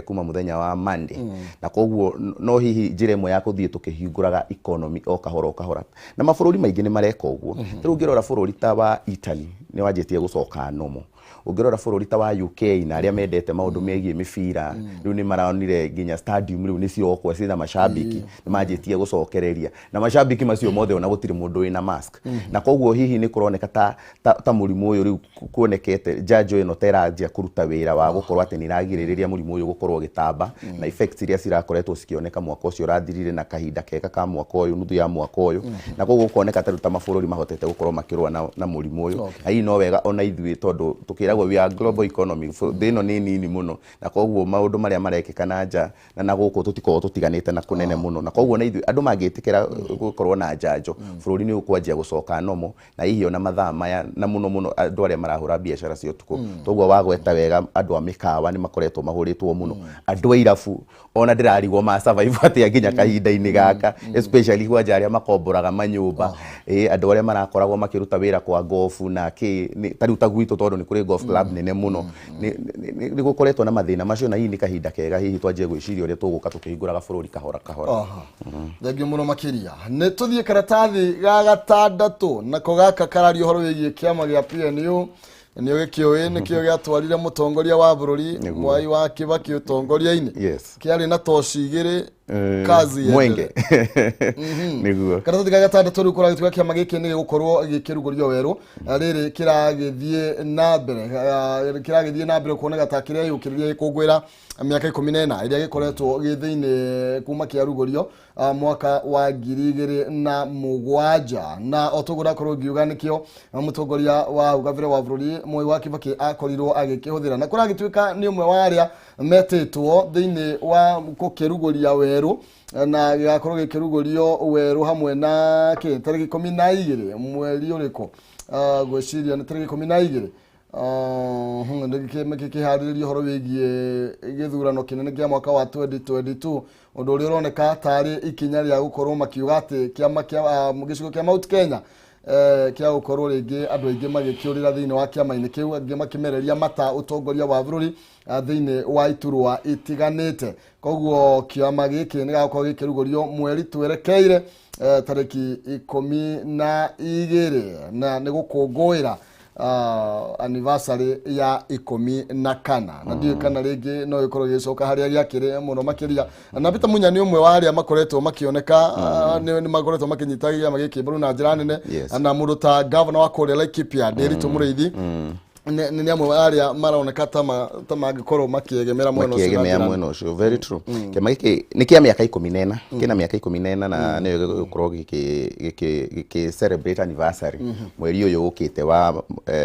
mũthenya wa Monday, na koguo no hihi njĩra ĩmwe ya kũthiĩ tũkĩhingũraga economy o kahora o kahora, na mabũrũri maingĩ nĩ mareka ũguo. Rĩu ũngĩrora bũrũri ta wa Italy, nĩ wanjĩtie gũcoka normal. Ũngĩrora bũrũri ta wa UK na arĩa mendete maũndũ megiĩ mĩbira, rĩu nĩ maronire nginya stadium rĩu nĩ cirokwo ciĩna macambĩki, nĩ manjĩtie gũcokereria na macambĩki macio mothe ona gũtirĩ mũndũ wĩna mask. Na koguo hihi nĩ kũroneka ta mũrimũ ũyũ rĩu kuonekete njanjo ĩno ta ĩranjia kũruta wĩra wa gũkorwo atĩ nĩ ĩragirĩrĩria mũrimũ ũyũ gũkorwo ũgĩtamba, na effects iria cirakoretwo cikĩoneka mwaka ũcio ũrathirire na kahinda kega ka mwaka ũyũ, nuthu ya mwaka ũyũ. Na koguo gũkoneka ta rĩu ta mabũrũri mahotete gũkorwo makĩrũa na mũrimũ ũyũ. Na hihi no wega ona ithuĩ, tondũ tũkĩragwo we are global economy, thĩ ĩno nĩ nini mũno, na koguo maũndũ marĩa marekĩka na nja na gũkũ tũtikoragwo tũtiganĩte na kũnene mũno. Na koguo na ithuĩ andũ mangĩtĩkĩra gũkorwo na njanjo, bũrũri nĩ ũkwanjia gũcoka normal. Na hihi ona mathaa maya, na mũno mũno andũ arĩa marahũra biacara cia ũtukũ, toguo wagweta wega, andũ a mĩkawa nĩ makoretwo mahũrĩtwo mũno, andũ a irabu ona ndĩrarigwo ma survive atĩa nginya kahinda-inĩ gaka, especially kwanja arĩa makomboraga manyũmba, andũ arĩa marakoragwo makĩruta wĩra kwa golf na kĩ ta rĩu ta gwitũ, tondũ nĩ kũrĩ golf club nene mũno, nĩ gũkoretwo na mathĩna macio. Na hihi nĩ kahinda kega hihi twanjie gwĩciria ũrĩa tũgũka tũkĩhingũraga bũrũri kahora kahora. Aha. Thengiũ mũno makĩria. Nĩ tũthiĩ karatathi ga gatandatũ, nako gaka kararia ũhoro wĩgiĩ kĩama gĩa PNU. Nĩ ũgĩkĩũĩ nĩkĩo gĩatwarire mũtongoria wa bũrũri Mwai wa Kibaki ũtongoria-inĩ. Kĩarĩ na toci igĩrĩ, kazi iendelee. Mwenge nĩguo. Karatathi ga gatandatũ rĩu kũragĩtuĩka kĩama gĩkĩ nĩ gĩgũkorwo gĩkĩrugũrio werũ. Rĩrĩ kĩragĩthiĩ na mbere, kĩragĩthiĩ na mbere kuoneka ta kĩrĩa gĩũkĩrĩria gĩkũngũĩra mĩaka 14 ĩrĩa gĩkoretwo gĩ thĩinĩ kuma kĩarugũrio mwaka wa 2007. Na o toguo ndakorwo ngiuga, nĩkĩo mũtongoria wa hau kabere wa bũrũri Mwai wa Kibaki akorirwo agĩkĩhũthĩra, na kũragĩtuĩka nĩ ũmwe wa arĩa metĩtwo thĩinĩ wa gũkĩrugũria werũ, na gĩgakorwo gĩkĩrugũrio werũ hamwe na kĩ tarĩki 12 mweri ũrĩkũ? Ngwĩciria nĩ tarĩki 12 kĩharĩrĩria ũhoro wĩgiĩ gĩthurano kĩnene kĩa mwaka wa 2022, ũndũ ũrĩa ũroneka tarĩ ikinya rĩa gũkorwo makiuga atĩ kĩama kĩa gĩcigo kĩa Mount Kenya kĩa gũkorwo rĩngĩ andũ aingĩ magĩkĩũrĩra thĩinĩ wa kĩama-inĩ kĩu, angĩ makĩmereria mata ũtongoria wa bũrũri thĩinĩ wa iturwa itiganĩte. Koguo kĩama gĩkĩ nĩ gĩgakorwo gĩkĩrugũrio mweri twerekeire, tarĩki 12, na nĩ gũkũngũĩra anniversary ya 14. Na ndiũĩ kana rĩngĩ no ĩkorwo ĩgĩcoka harĩa gĩakĩrĩ mũno makĩria. Na Peter Munya nĩ ũmwe wa arĩa makoretwo makĩoneka, nĩ makoretwo makĩnyita kĩama gĩkĩ mbaru na njĩra nene. Na mũndũ ta governor wa kũrĩa Laikipia, Ndiritu Mũrĩithi, nĩ amwe wa arĩa maroneka ta mangĩkorwo makĩegemera mwena ũcio na makĩegemea njĩra mwena ũcio. Very true. Kĩama gĩkĩ nĩ kĩa mĩaka 14, kĩna mĩaka 14, na nĩyo gĩgũkorwo gĩkĩ celebrate anniversary mweri ũyũ ũkĩte wa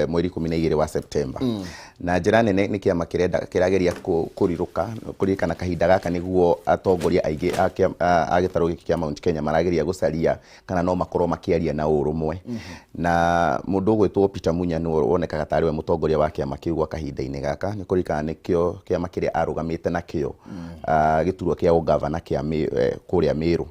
mweri 12 wa September. Na njĩra nene nĩ kĩama kĩrenda kĩrageria kũrirũka kũririkana kahinda gaka nĩguo atongoria aingĩ a gĩtarũ gĩkĩ kĩa Mount Kenya marageria gũcaria kana no makorwo makĩaria na ũrũmwe. Na mũndũ ũgwĩtwo Peter Munya nĩwe wonekaga tarĩ we mũtongoria wa kĩama kĩu gwa kahinda-inĩ gaka. Nĩ kũririkana nĩkĩo kĩama kĩrĩa arũgamĩte nakĩo gĩturwa kĩa ũgavana kĩa kũrĩa Meru.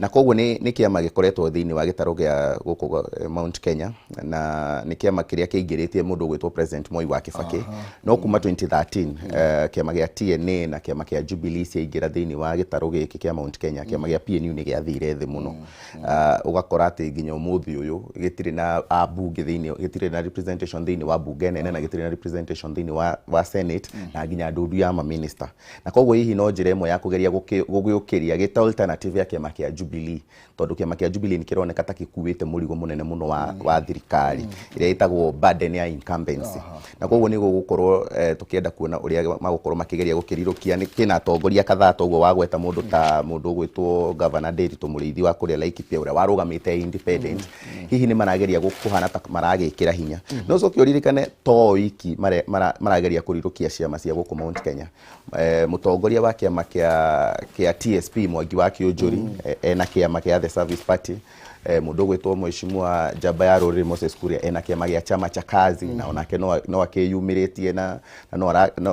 Na koguo nĩ kĩama gĩkoretwo thĩinĩ wa gĩtarũ gĩa gũkũ Mount Kenya, na nĩ kĩama kĩrĩa kĩingĩrĩtie mũndũ ũgwĩtwo President Moi wa Kibaki. No kuma 2013 kĩama gĩa TNA na kĩama kĩa Jubilee ciaingĩra thĩinĩ wa gĩtarũ gĩkĩ kĩa Mount Kenya, kĩama gĩa PNU nĩ gĩathire thĩ mũno. Ũgakora atĩ nginya ũmũthĩ ũyũ gĩtirĩ na ambunge thĩinĩ, gĩtirĩ na representation thĩinĩ wa bunge nene, na gĩtirĩ na representation thĩinĩ wa Senate, na nginya ndundu ya maminista. Na koguo hihi no njĩra ĩmwe ya kũgeria gũgĩũkĩria gĩta alternative ya kĩama kĩa Jubilee, tondũ kĩama kĩa Jubilee nĩ kĩroneka ta gĩkuĩte mũrigo mũnene mũno wa thirikari ĩrĩa ĩtagwo burden ya incumbency. Na koguo nĩ gũgũkorwo tũkĩenda kuona ũrĩa magũkorwo makĩgeria gũkĩrirũkia. Nĩ kĩna atongoria kadhaa, toguo wagweta mũndũ ta mũndũ ũgwĩtwo Governor Ndiritu Mũrĩithi wa kũrĩa Laikipia, ũrĩa warũgamĩte independent. Hihi nĩ marageria kũhana ta maragĩkĩra hinya. No ũcoke ũririkane To iki marageria kũrirũkia ciama cia gũkũ Mount Kenya. Mũtongoria wa kĩama kĩa TSP Mwangi wa Kĩũnjũri ena kĩama kĩa The Service Party. Mũndũ ũgwĩtwo Mheshimiwa Njamba ya Rũrĩrĩ Moses Kuria ena kĩama gĩa Chama cha Kazi, na onake no akĩyumĩrĩtie na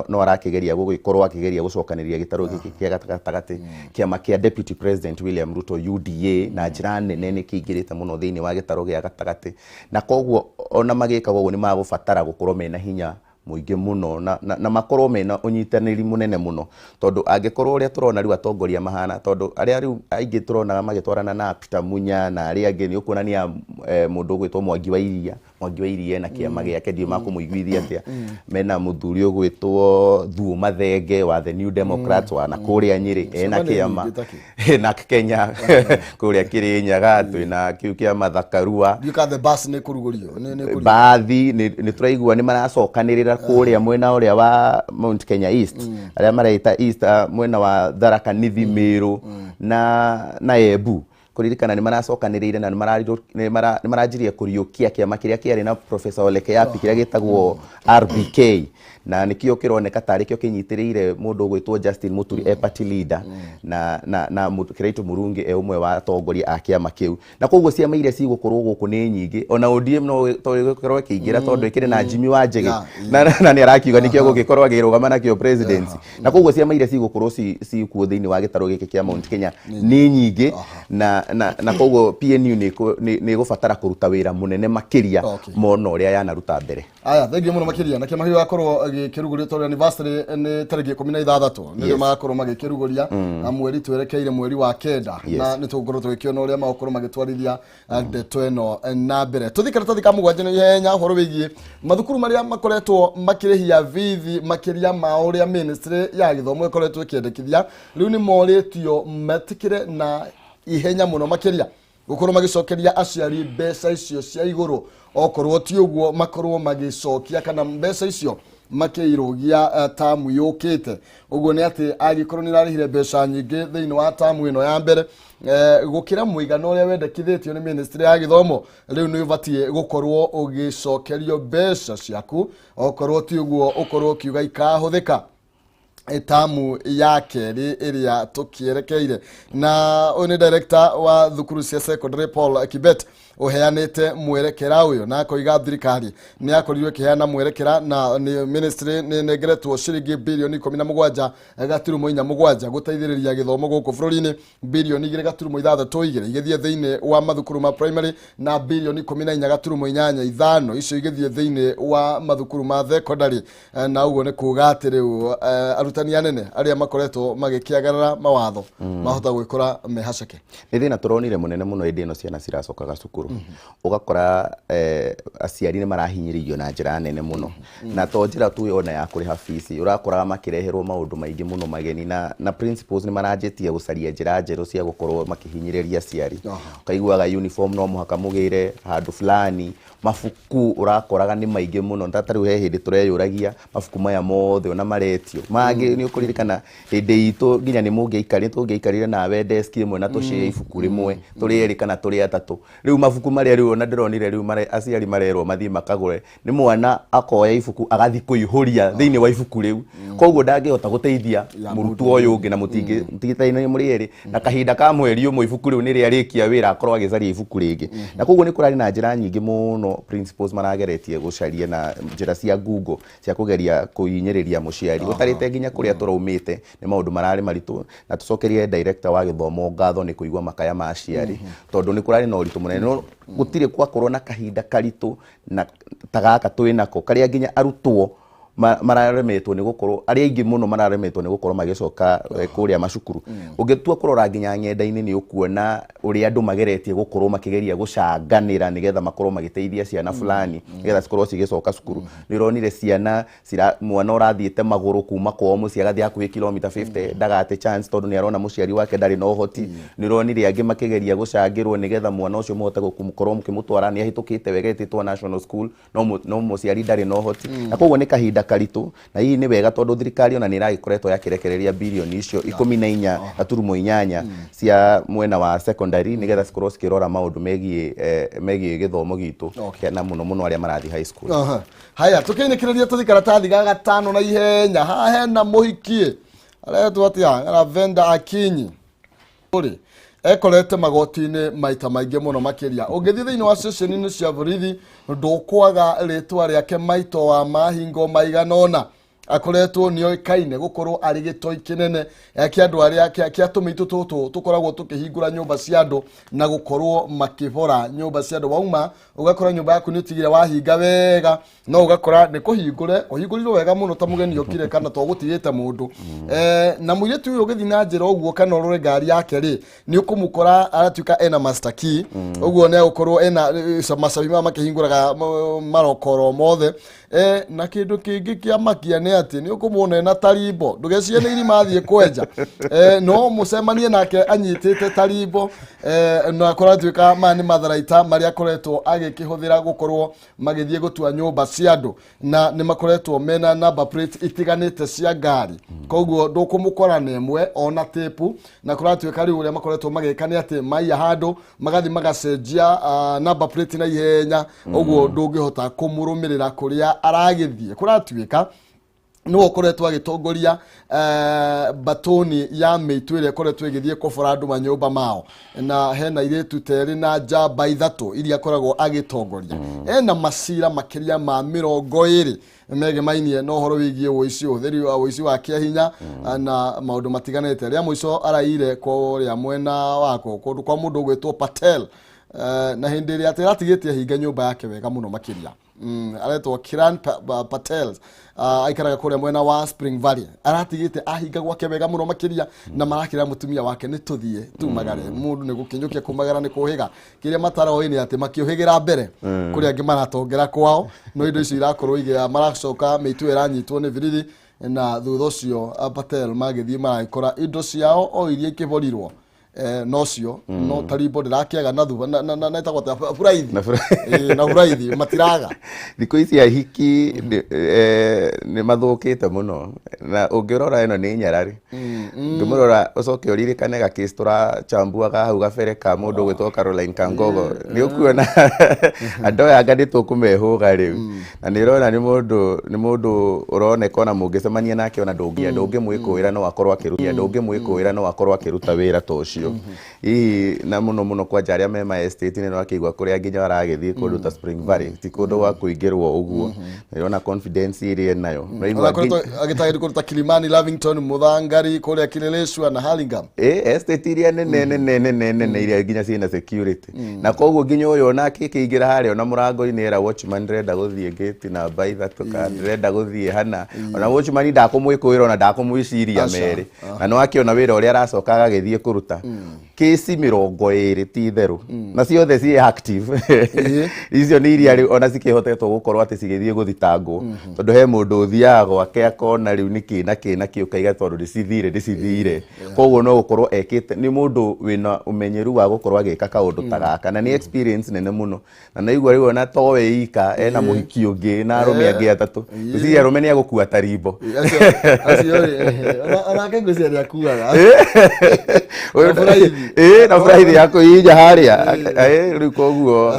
no arakĩgeria gũgĩkorwo akĩgeria gũcokanĩrĩria gĩtarũ gĩkĩ kĩa gatagatĩ. Kĩama kĩa Deputy President William Ruto, UDA, na njĩra nene nĩ kĩingĩrĩte mũno thĩinĩ wa gĩtarũ gĩa gatagatĩ, na koguo ona magĩkaga ũguo nĩ magũbatara gũkorwo mena hinya mũingĩ mũno na makorwo mena ũnyitanĩri mũnene mũno, tondũ angĩkorwo ũrĩa tũrona rĩu atongoria mahana, tondũ arĩa rĩu aingĩ tũronaga magĩtwarana na Peter Munya na arĩa angĩ, nĩ ũkuonania mũndũ ũgwĩtwo Mwangi wa Iria. Mwangi wa Iria na kĩama gĩake ndiũ makũmũiguithia atĩa. Mena mũthuri ũgwĩtwo Thuo Mathenge wa the New Democrats wa na kũrĩa Nyĩrĩ ena Ciama nĩ kĩama nyingĩ ta kĩ. Na Kenya kũrĩa Kĩrĩnyaga twĩna kĩu kĩa Mathakarua. Ndiũka the bus nĩ kũrugũrio nĩ kũrugũrio. Bathi nĩ tũraigua nĩ maracokanĩrĩra kũrĩa mwena ũrĩa wa Mount Kenya East, arĩa mareita East, mwena wa Tharaka Nithi, Meru na Embu. Kũririkana nĩ maracokanĩrĩire na nĩ maranjirie kũriũkia kĩama kĩrĩa kĩarĩ na Professor Ole Keyapi kĩrĩa gĩtagwo RBK, na nĩkĩo kĩroneka tarĩ kĩo kĩnyitĩrĩire mũndũ ũgwĩtwo Justin Muturi e party leader na Kiraitu Murungi e ũmwe wa atongoria a kĩama kĩu. Na koguo ciama iria cigũkorwo gũkũ nĩ nyingĩ, ona ODM no ĩgũkorwo ĩkĩingĩra tondũ ĩkĩrĩ na Jimmy Wanjigi na nĩ arakiuga nĩkĩo gũgĩkorwo akĩrũgama nakĩo presidency. Na koguo ciama iria cigũkorwo cikuo thĩinĩ wa gĩtarũ gĩkĩ kĩa Mount Kenya nĩ nyingĩ, na koguo PNU nĩ ĩgũbatara kũruta wĩra mũnene makĩria mona ũrĩa yanaruta mbere. Aya, thengiũ mũno makĩria. Na kĩama kĩu gĩgakorwo gĩkĩrugũrio tondũ anniversary nĩ tarĩki 16 nĩrĩo magakorwo magĩkĩrugũria, na mweri twerekeire mweri wa 9. Na nĩ tũgũkorwo tũgĩkĩona ũrĩa magũkorwo magĩtwarithia ndeto ĩno na mbere. Tũthiĩ karatathi ka 7 na ihenya, ũhoro wĩgiĩ mathukuru marĩa makoretwo makĩrĩhia bithi makĩria ma ũrĩa ministry ya gĩthomo ĩkoretwo ĩkĩendekithia, rĩu nĩ morĩtio metĩkĩre na ihenya mũno makĩria gũkorwo magĩcokeria aciari mbeca icio cia igũrũ. Okorwo ti ũguo, makorwo magĩcokia kana mbeca icio makĩirũgia tamu yũkĩte. Ũguo nĩ atĩ angĩkorwo nĩ ũrarĩhire mbeca nyingĩ thĩinĩ wa tamu ĩno ya mbere gũkĩra mũigana ũrĩa wendekithĩtio nĩ ministry ya gĩthomo, rĩu nĩ ũbatiĩ gũkorwo ũgĩcokerio mbeca ciaku. Okorwo ti ũguo, ũkorwo ũkiuga ikahũthĩka tamu ya kerĩ ĩrĩa tũkĩerekeire. Na ũyũ nĩ director wa thukuru cia secondary Paul Kibet ũheanĩte mwerekera ũyũ, na akoiga thirikari nĩ yakorirwo ĩkĩheana mwerekera na nĩ ministry nĩ ĩnengeretwo ciringi birioni 17.47 gũteithĩrĩria gĩthomo gũkũ bũrũri-inĩ, birioni 2.62 igĩthiĩ thĩinĩ wa mathukuru ma primary na birioni 14.85 icio igĩthiĩ thĩinĩ wa mathukuru ma secondary. Na ũguo nĩ kuga atĩ rĩu arutani anene arĩa makoretwo magĩkĩagarara mawatho mahota gwĩkora mehaceke. Nĩ thĩna tũronire mũnene mũno hĩndĩ ĩno ciana ciracokaga cukuru, ũgakora aciari nĩ marahinyĩrĩirio na njĩra nene mũno, na to njĩra tu ona ya kũrĩha fees, ũrakoraga makĩreherwo maũndũ maingĩ mũno mageni, na principals nĩ maranjĩtie gũcaria njĩra njerũ cia gũkorwo makĩhinyĩrĩria aciari. Ũkaiguaga uniform no mũhaka mũgĩre handũ fulani, mabuku ũrakoraga nĩ maingĩ mũno. Ta rĩu he hĩndĩ tũreyũragia mabuku maya mothe ona maretio mangĩ. Nĩ ũkũririkana hĩndĩ itũ nginya nĩ mũngĩaikarire, tũngĩaikarire nawe desk ĩmwe na tũshare ibuku rĩmwe tũrĩ erĩ kana tũrĩ atatũ. Rĩu mabuku marĩa rĩu ona ndĩronire rĩu aciari marerwo mathiĩ makagũre, nĩ mwana akoya ibuku agathiĩ kũihũria thĩinĩ wa ibuku rĩu, koguo ndangĩhota gũteithia mũrutwo ũyũ ũngĩ na mũtingĩteithania mũrĩ erĩ, na kahinda ka mweri ũmwe ibuku rĩu nĩ rĩarĩkia wĩra, akorwo agĩcaria ibuku rĩngĩ. Na koguo nĩ kũrarĩ na njĩra nyingĩ mũno principals marageretie gũcaria na njĩra cia Google cia kũgeria kũhinyĩrĩria mũciari ũtarĩte nginya kũrĩa tũraumĩte. Nĩ maũndũ mararĩ maritũ, na tũcokerie director wa gĩthomo ngatho nĩ kũigua makaya ma aciari, tondũ nĩ kũrarĩ na ũritũ mũnene. No gũtirĩ gwakorwo na kahinda karitũ na ta gaka twĩ nako, karĩa nginya arutwo mararemetwo nĩ gũkorwo, arĩa aingĩ mũno mararemetwo nĩ gũkorwo magĩcoka kũrĩa macukuru. Ũngĩtua kũrora nginya ng'enda-inĩ nĩ ũkuona ũrĩa andũ mageretie gũkorwo makĩgeria gũcanganĩra nĩgetha makorwo magĩteithia ciana fulani nĩgetha cikorwo cigĩcoka cukuru. Nĩ ũronire ciana mwana ũrathiĩte magũrũ kuma kwao mũciĩ agathiĩ hakuhĩ kilomita 50 ndagate chance tondũ nĩ arona mũciari wake ndarĩ na ũhoti. Nĩ ũronire angĩ makĩgeria gũcangĩrwo nĩgetha mwana ũcio mũhote gũkorwo mũkĩmũtwara, nĩ ahĩtũkĩte wega, etĩtwo national school, no mũciari ndarĩ na ũhoti. Na koguo nĩ kahinda karitũ, na hihi nĩ wega tondũ thirikari ona nĩ ĩragĩkoretwo yakĩrekereria birioni icio 14.8 cia mwena wa secondary nĩgetha cikorwo cikĩrora maũndũ megiĩ gĩthomo gitũ na mũno mũno arĩa marathiĩ high school. Haya, tukiinĩkĩrĩria tũthiĩ karatathi ga gatano na ihenya. Haha hena mũhiki aretwo atĩa? Lavenda Akinyi ũrĩ ekorete magoti-inĩ maita maingĩ mũno makĩria. Ũngĩthiĩ thĩinĩ wa ceceni-inĩ cia borithi ndũkwaga rĩtwa rĩake maito wa mahingo maigana ũna. Akoretwo nĩoĩkaine gũkorwo arĩ gĩtoi kĩnene kĩa andũ arĩa kĩa tũmĩitũ tũtũ tũkoragwo tũkĩhingũra nyũmba cia andũ na gũkorwo makĩbora nyũmba cia andũ. Wauma ũgakora nyũmba yaku nĩ ũtigire wahinga wega, no ũgakora nĩ kũhingũre ũhingũrirwo wega mũno ta mũgeni okire kana to gũtigĩte mũndũ. Na mũirĩtu ũyũ ũgĩthiĩ na njĩra ũguo kana ũrore ngari yake rĩ, nĩ ũkũmũkora aratuĩka ena master key, ũguo nĩ agũkorwo ena macabi maya makĩhingũraga marokoro mothe. Na kĩndũ kĩngĩ kĩa makia nĩ atĩ nĩ ũkũmuona ena tarimbo, ndũgecirie nĩ irima athiĩ kwenja. No mũcemanie nake anyitĩte tarimbo, na kũratuĩka maya nĩ matharaita marĩa akoretwo agĩkĩhũthĩra gũkorwo magĩthiĩ gũtua nyũmba cia andũ, na nĩ makoretwo mena number plate itiganĩte cia ngari, koguo ndũkũmũkora na ĩmwe ona tape. Na kũratuĩka rĩu ũrĩa makoretwo magĩka nĩ atĩ maiya handũ magathiĩ magacenjia number plate na ihenya, ũguo ndũngĩhota kũmũrũmĩrĩra kũrĩa aragĩthiĩ. Kũratuĩka nĩwe ũkoretwo agĩtongoria batoni ya mĩitũ ĩrĩa ĩkoretwo ĩgĩthiĩ kũbora andũ manyũmba mao, na hena irĩtu terĩ na njamba ithatũ iria akoragwo agĩtongoria. Ena macira makĩria ma 20 megemainie na ũhoro wĩgiĩ ũici, ũhũthĩri wa ũici wa kĩahinya na maũndũ matiganĩte. Rĩa mũico araire kũrĩa mwena wako kũndũ kwa mũndũ ũgwĩtwo Patel, na hĩndĩ ĩrĩa atĩ aratigĩte ahinga nyũmba yake wega mũno makĩria. Aretwo Kiran Patel, aikaraga kũrĩa mwena wa Spring Valley. Aratigĩte ahinga gwake wega mũno makĩria, na marakĩra mũtumia wake nĩ tũthiĩ tumagare. Mũndũ nĩ gũkĩnyũkia kumagara nĩ kũhĩga, kĩrĩa mataroĩ nĩ atĩ makĩũhĩgĩra mbere kũrĩa angĩ maratongera kwao, no indo icio irakorwo igĩa maracoka mĩitũ ĩranyitwo nĩ birithi, na thutha ũcio Patel magĩthiĩ maragĩkora indo ciao o iria ikĩborirwo. Nocio no tarimbo ndĩrakĩaga na thutha na ĩtagwo atĩa? Buraithi. Na buraithi matiraga. Thikũ ici ahiki nĩ mathũkĩte mũno, na ũngĩrora ĩno nĩ nyarari. Ũngĩmũrora ũcoke ũririkane gakĩsi tũrachambuaga hau gabere ka mũndũ ũgwĩtwo Caroline Kangogo, nĩ ũkuona andũ aya anga nĩ tũkũmehũga rĩu. Na nĩ ũrona nĩ mũndũ ũroneka ona mũngĩcemania nake ona ndũngĩmwĩkũĩra no akorwo akĩruta, ndũngĩmwĩkũĩra no akorwo akĩruta wĩra ta ũcio. Hihi na mũno mũno kwanja arĩa me ma estate nĩ wakĩigua kũrĩa nginya aragĩthiĩ kũndũ ta Spring Valley ti kũndũ gwa kũingĩrwo ũguo. Na ũrona confidence ĩrĩa enayo. Akoretwo agĩtagĩri kũndũ ta Kilimani, Lavington, Muthangari, kũrĩa Kileleshwa na Hurlingham. Estate iria nene nene nene nene iria nginya ciĩna security, na koguo nginya ũyũ onake akĩingĩra harĩa ona mũrango-inĩ era watchman ndĩrenda gũthiĩ gate namba 3 kana ndĩrenda gũthiĩ hana, ona watchman ndakũmwĩkũĩra ona ndakũmwĩciria merĩ, na no akĩona wĩra ũrĩa aracoka agagĩthiĩ kũruta. Kesi 20 ti itherũ, na ciothe ciĩ active. Icio nĩ iria rĩu ona cikĩhotetwo gũkorwo atĩ cigĩthiĩ gũthitangwo, tondũ he mũndũ ũthiaga gwake akona rĩu nĩ kĩ na kĩ na kĩ, ũkaiga tondũ ndĩcithire ndĩcithire. Koguo no gũkorwo ekĩte nĩ mũndũ wĩna ũmenyeru wa gũkorwo agĩka kaũndũ ta gaka, na nĩ experience nene mũno. Na naigua rĩu ona to we ika, ena mũhiki ũngĩ na arũme angĩ atatũ. Ngwĩciria arũme nĩ agũkua tarimbo. Acio rĩ, onake ngwĩciria nĩ akuaga. Na buraithi ya kũhihinya harĩa. Rĩu koguo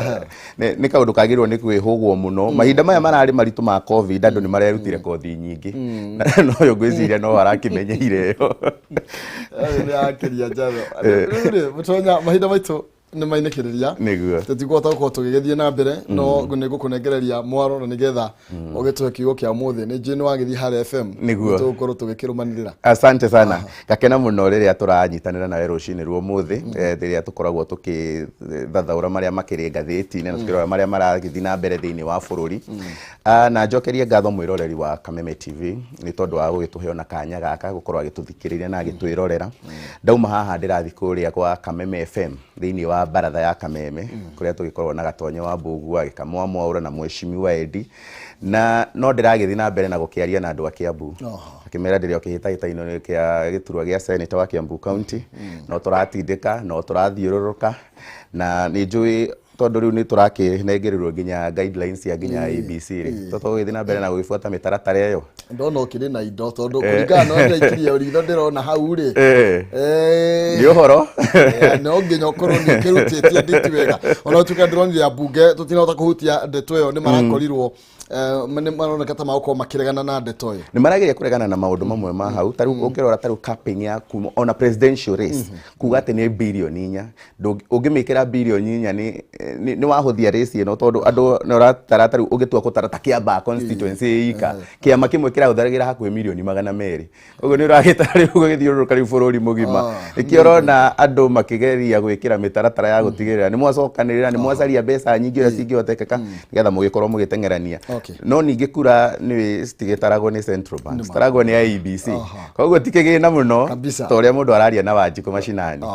nĩ kaũndũ kagĩrĩirwo nĩ kwĩhũgwo mũno. Mahinda maya mararĩ maritũ ma COVID, andũ nĩ marerutire kothi nyingĩ, na ũyũ ngwĩciria no arakĩmenyeire ĩyo. Nĩ akĩria njano. Rĩu rĩ, mũtonya mahinda maitũ nĩ mainĩkĩrĩria. Nĩguo. Tũtikũhota gũkorwo tũgĩgĩthiĩ na mbere, no nĩ ngũkũnengereria mwaro na nĩgetha ũgĩtũhe kiugo kĩa ũmũthĩ. Nĩ njũĩ nĩ wagĩthiĩ harĩa FM. Nĩguo. Tũgũkorwo tũgĩkĩrũmanĩrĩra. Asante sana. Ngakena mũno rĩrĩa tũranyitanĩra nawe rũcinĩ rwa ũmũthĩ, rĩrĩa tũkoragwo tũkĩthathaũra marĩa makĩrĩ ngathĩti-inĩ na tũkĩrora marĩa maragĩthiĩ na mbere thĩinĩ wa bũrũri. Na njokerie ngatho mwĩroreri wa Kameme TV nĩ tondũ wa gũgĩtũhe ona kanya gaka gũkorwo agĩtũthikĩrĩria na agĩtwĩrorera. Ndauma haha ndĩrathiĩ kũrĩa kwa Kameme FM thĩinĩ wa baratha ya Kameme, kũrĩa tũgĩkoragwo na Gatonye wa Mbũgua, Gĩkamwa Mwaũra na Mheshimiwa Eddie, na no ndĩragĩthiĩ na mbere na gũkĩaria na andũ a Kiambu akĩmera ndĩrĩ o kĩhĩtahĩtano kĩa gĩturwa gĩa senator wa Kiambu County, no tũratindĩka, no tũrathiũrũrũka, na nĩ njũĩ Tondũ rĩu nĩ tũrakĩnengererwo nginya guidelines cia nginya IEBC rĩ, tũtũgĩthiĩ na mbere na gũgĩbuata mĩtaratara ĩyo. Ndona ũkĩrĩ na indo, tondũ kũringana na ũrĩa ndĩraikirie ritho ndĩrona hau rĩ, Nĩ ũhoro. No nginya ũkorwo nĩ ũkĩrutĩtie nditi wega. Ona ũtuĩka ndĩronire ambunge tũtinahota kũhutia ndeto ĩyo, nĩ marakorirwo nĩ maroneka ta magũkorwo makĩregana na ndeto ĩyo. Nĩ marageria kũregana na maũndũ mamwe ma hau. Ta rĩu ũngĩrora ta rĩu capping ya kuma ona presidential race, kuga atĩ nĩ birioni 4, ũngĩmĩkĩra birioni 4 nĩ wahũthia race ĩno, tondũ andũ nĩ ũratara, ta rĩu ũngĩtua gũtara ta Kiambaa constituency ĩ ika, kĩama kĩmwe kĩrahũthagĩra hakuhĩ mirioni 200. Ũguo nĩ ũragĩtara rĩu gũgĩthiũrũrũka rĩu bũrũri mũgima. Nĩkĩo ũrona andũ makĩgeria gwĩkĩra mĩtaratara ya gũtigĩrĩra nĩ mwacokanĩrĩra, nĩ mwacaria mbeca nyingĩ ũrĩa cingĩhotekeka, nĩgetha mũgĩkorwo mũgĩteng'erania. No ningĩ kura nĩ citigĩtaragwo nĩ Central Bank, citaragwo nĩ IEBC, koguo ti kĩgĩna mũno ta ũrĩa mũndũ araria na Wanjikũ macinani.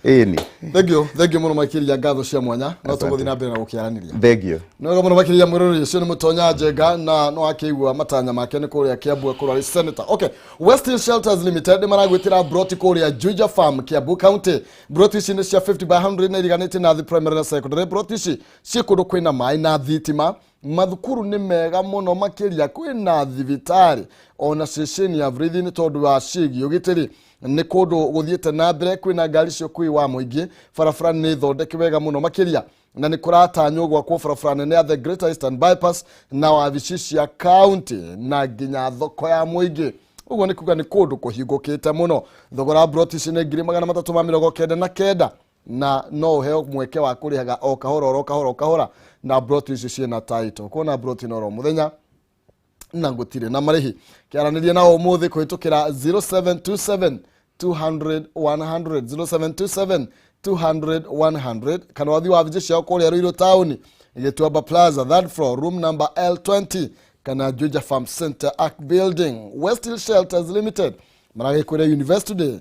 Ĩni. Thank you, thank you mũno makĩria, ngatho cia mwanya. No tũgũthiĩ na mbere na gũkĩaranĩria. Thank you. Nĩ wega mũno makĩria. Mwĩroreri ũcio nĩ Mũtonya Njenga, na no akĩigua matanya make nĩ kũrĩa Kiambu akorwo arĩ senator. Okay, West Hill Shelters Limited nĩ maragwĩtĩra broti kũrĩa Juja Farm, Kiambu County. Broti ici nĩ cia 50 by 100 na iriganĩtie na primary na secondary. Broti ici ciĩ kũndũ kwĩna maĩ na thitima, mathukuru nĩ mega mũno makĩria, kwĩna thibitarĩ ona ceceni ya borithi nĩ tondũ wa ciĩgiĩ ũgitĩri. Nĩ kũndũ gũthiĩte na mbere, kwĩna ngari cia ũkui wa mũingĩ, barabara nĩ thondeke wega mũno makĩria, na nĩ kũratanywo gwakwo barabara nene ya the Greater Eastern Bypass na wabici cia county na nginya thoko ya mũingĩ. Ũguo nĩ kuga nĩ kũndũ kũhingũkĩte mũno. Thogora wa broti ici nĩ 399,000, na no ũheo mweke wa kũrĩhaga o kahora oro kahora o kahora, na broti ici ciĩna title. Kuona broti no oro mũthenya na gũtirĩ na marĩhi. Kĩaranĩria nao ũmũthĩ kũhĩtũkĩra 0727 200 100, 0727 200 100, kana wathi wabici ciao kũrĩa Ruiru Town, Gĩtuamba Plaza, third floor, room number L20, kana Juja Farm Center, Arc Building. West Hill Shelters Limited maragĩkwĩra University Day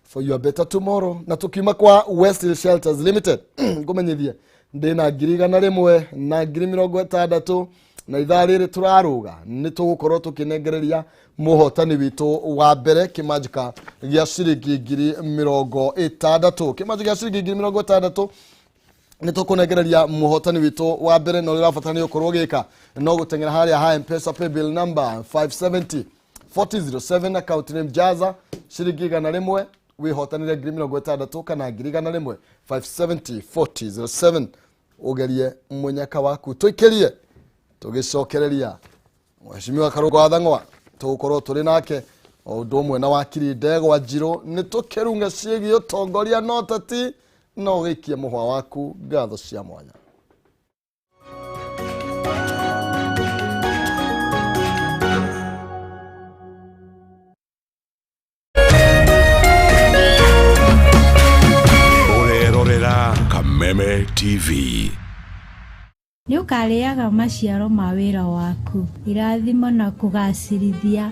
for your better tomorrow. Na tukiuma kwa West Hill Shelters Limited, ngũmenyithie ndĩna 100,000 na 60,000, na ithaa rĩrĩ tũrarũga nĩ tũgũkorwo tũkĩnengereria mũhotani witũ wa mbere kĩmanjĩka gĩa ciringi 60,000. Kĩmanjĩka gĩa ciringi 60,000 nĩ tũkũnengereria mũhotani witũ wa mbere, na ũrĩa ũrabatara nĩ ũkorwo ũgĩka no gũteng'era harĩa ha Mpesa paybill number 570 4007, account name Jaza, ciringi 100, wĩhotanĩre 60,000 kana 100,000. 570 4007, ũgerie mũnyaka waku. Tũikĩrie tũgĩcokereria Mheshimiwa Karũngo wa Thang'wa, tũgũkorwo tũrĩ nake o ũndũ ũmwe na wakiri Ndegwa Njirũ, nĩ tũkĩrunga ciĩgiĩ ũtongoria no tati no ũgĩikie mũhwa waku. Ngatho cia mwanya. Ũrerorera Kameme TV. Nĩ ũkarĩaga maciaro ma wĩra waku, irathimo na kũgaacĩrithia.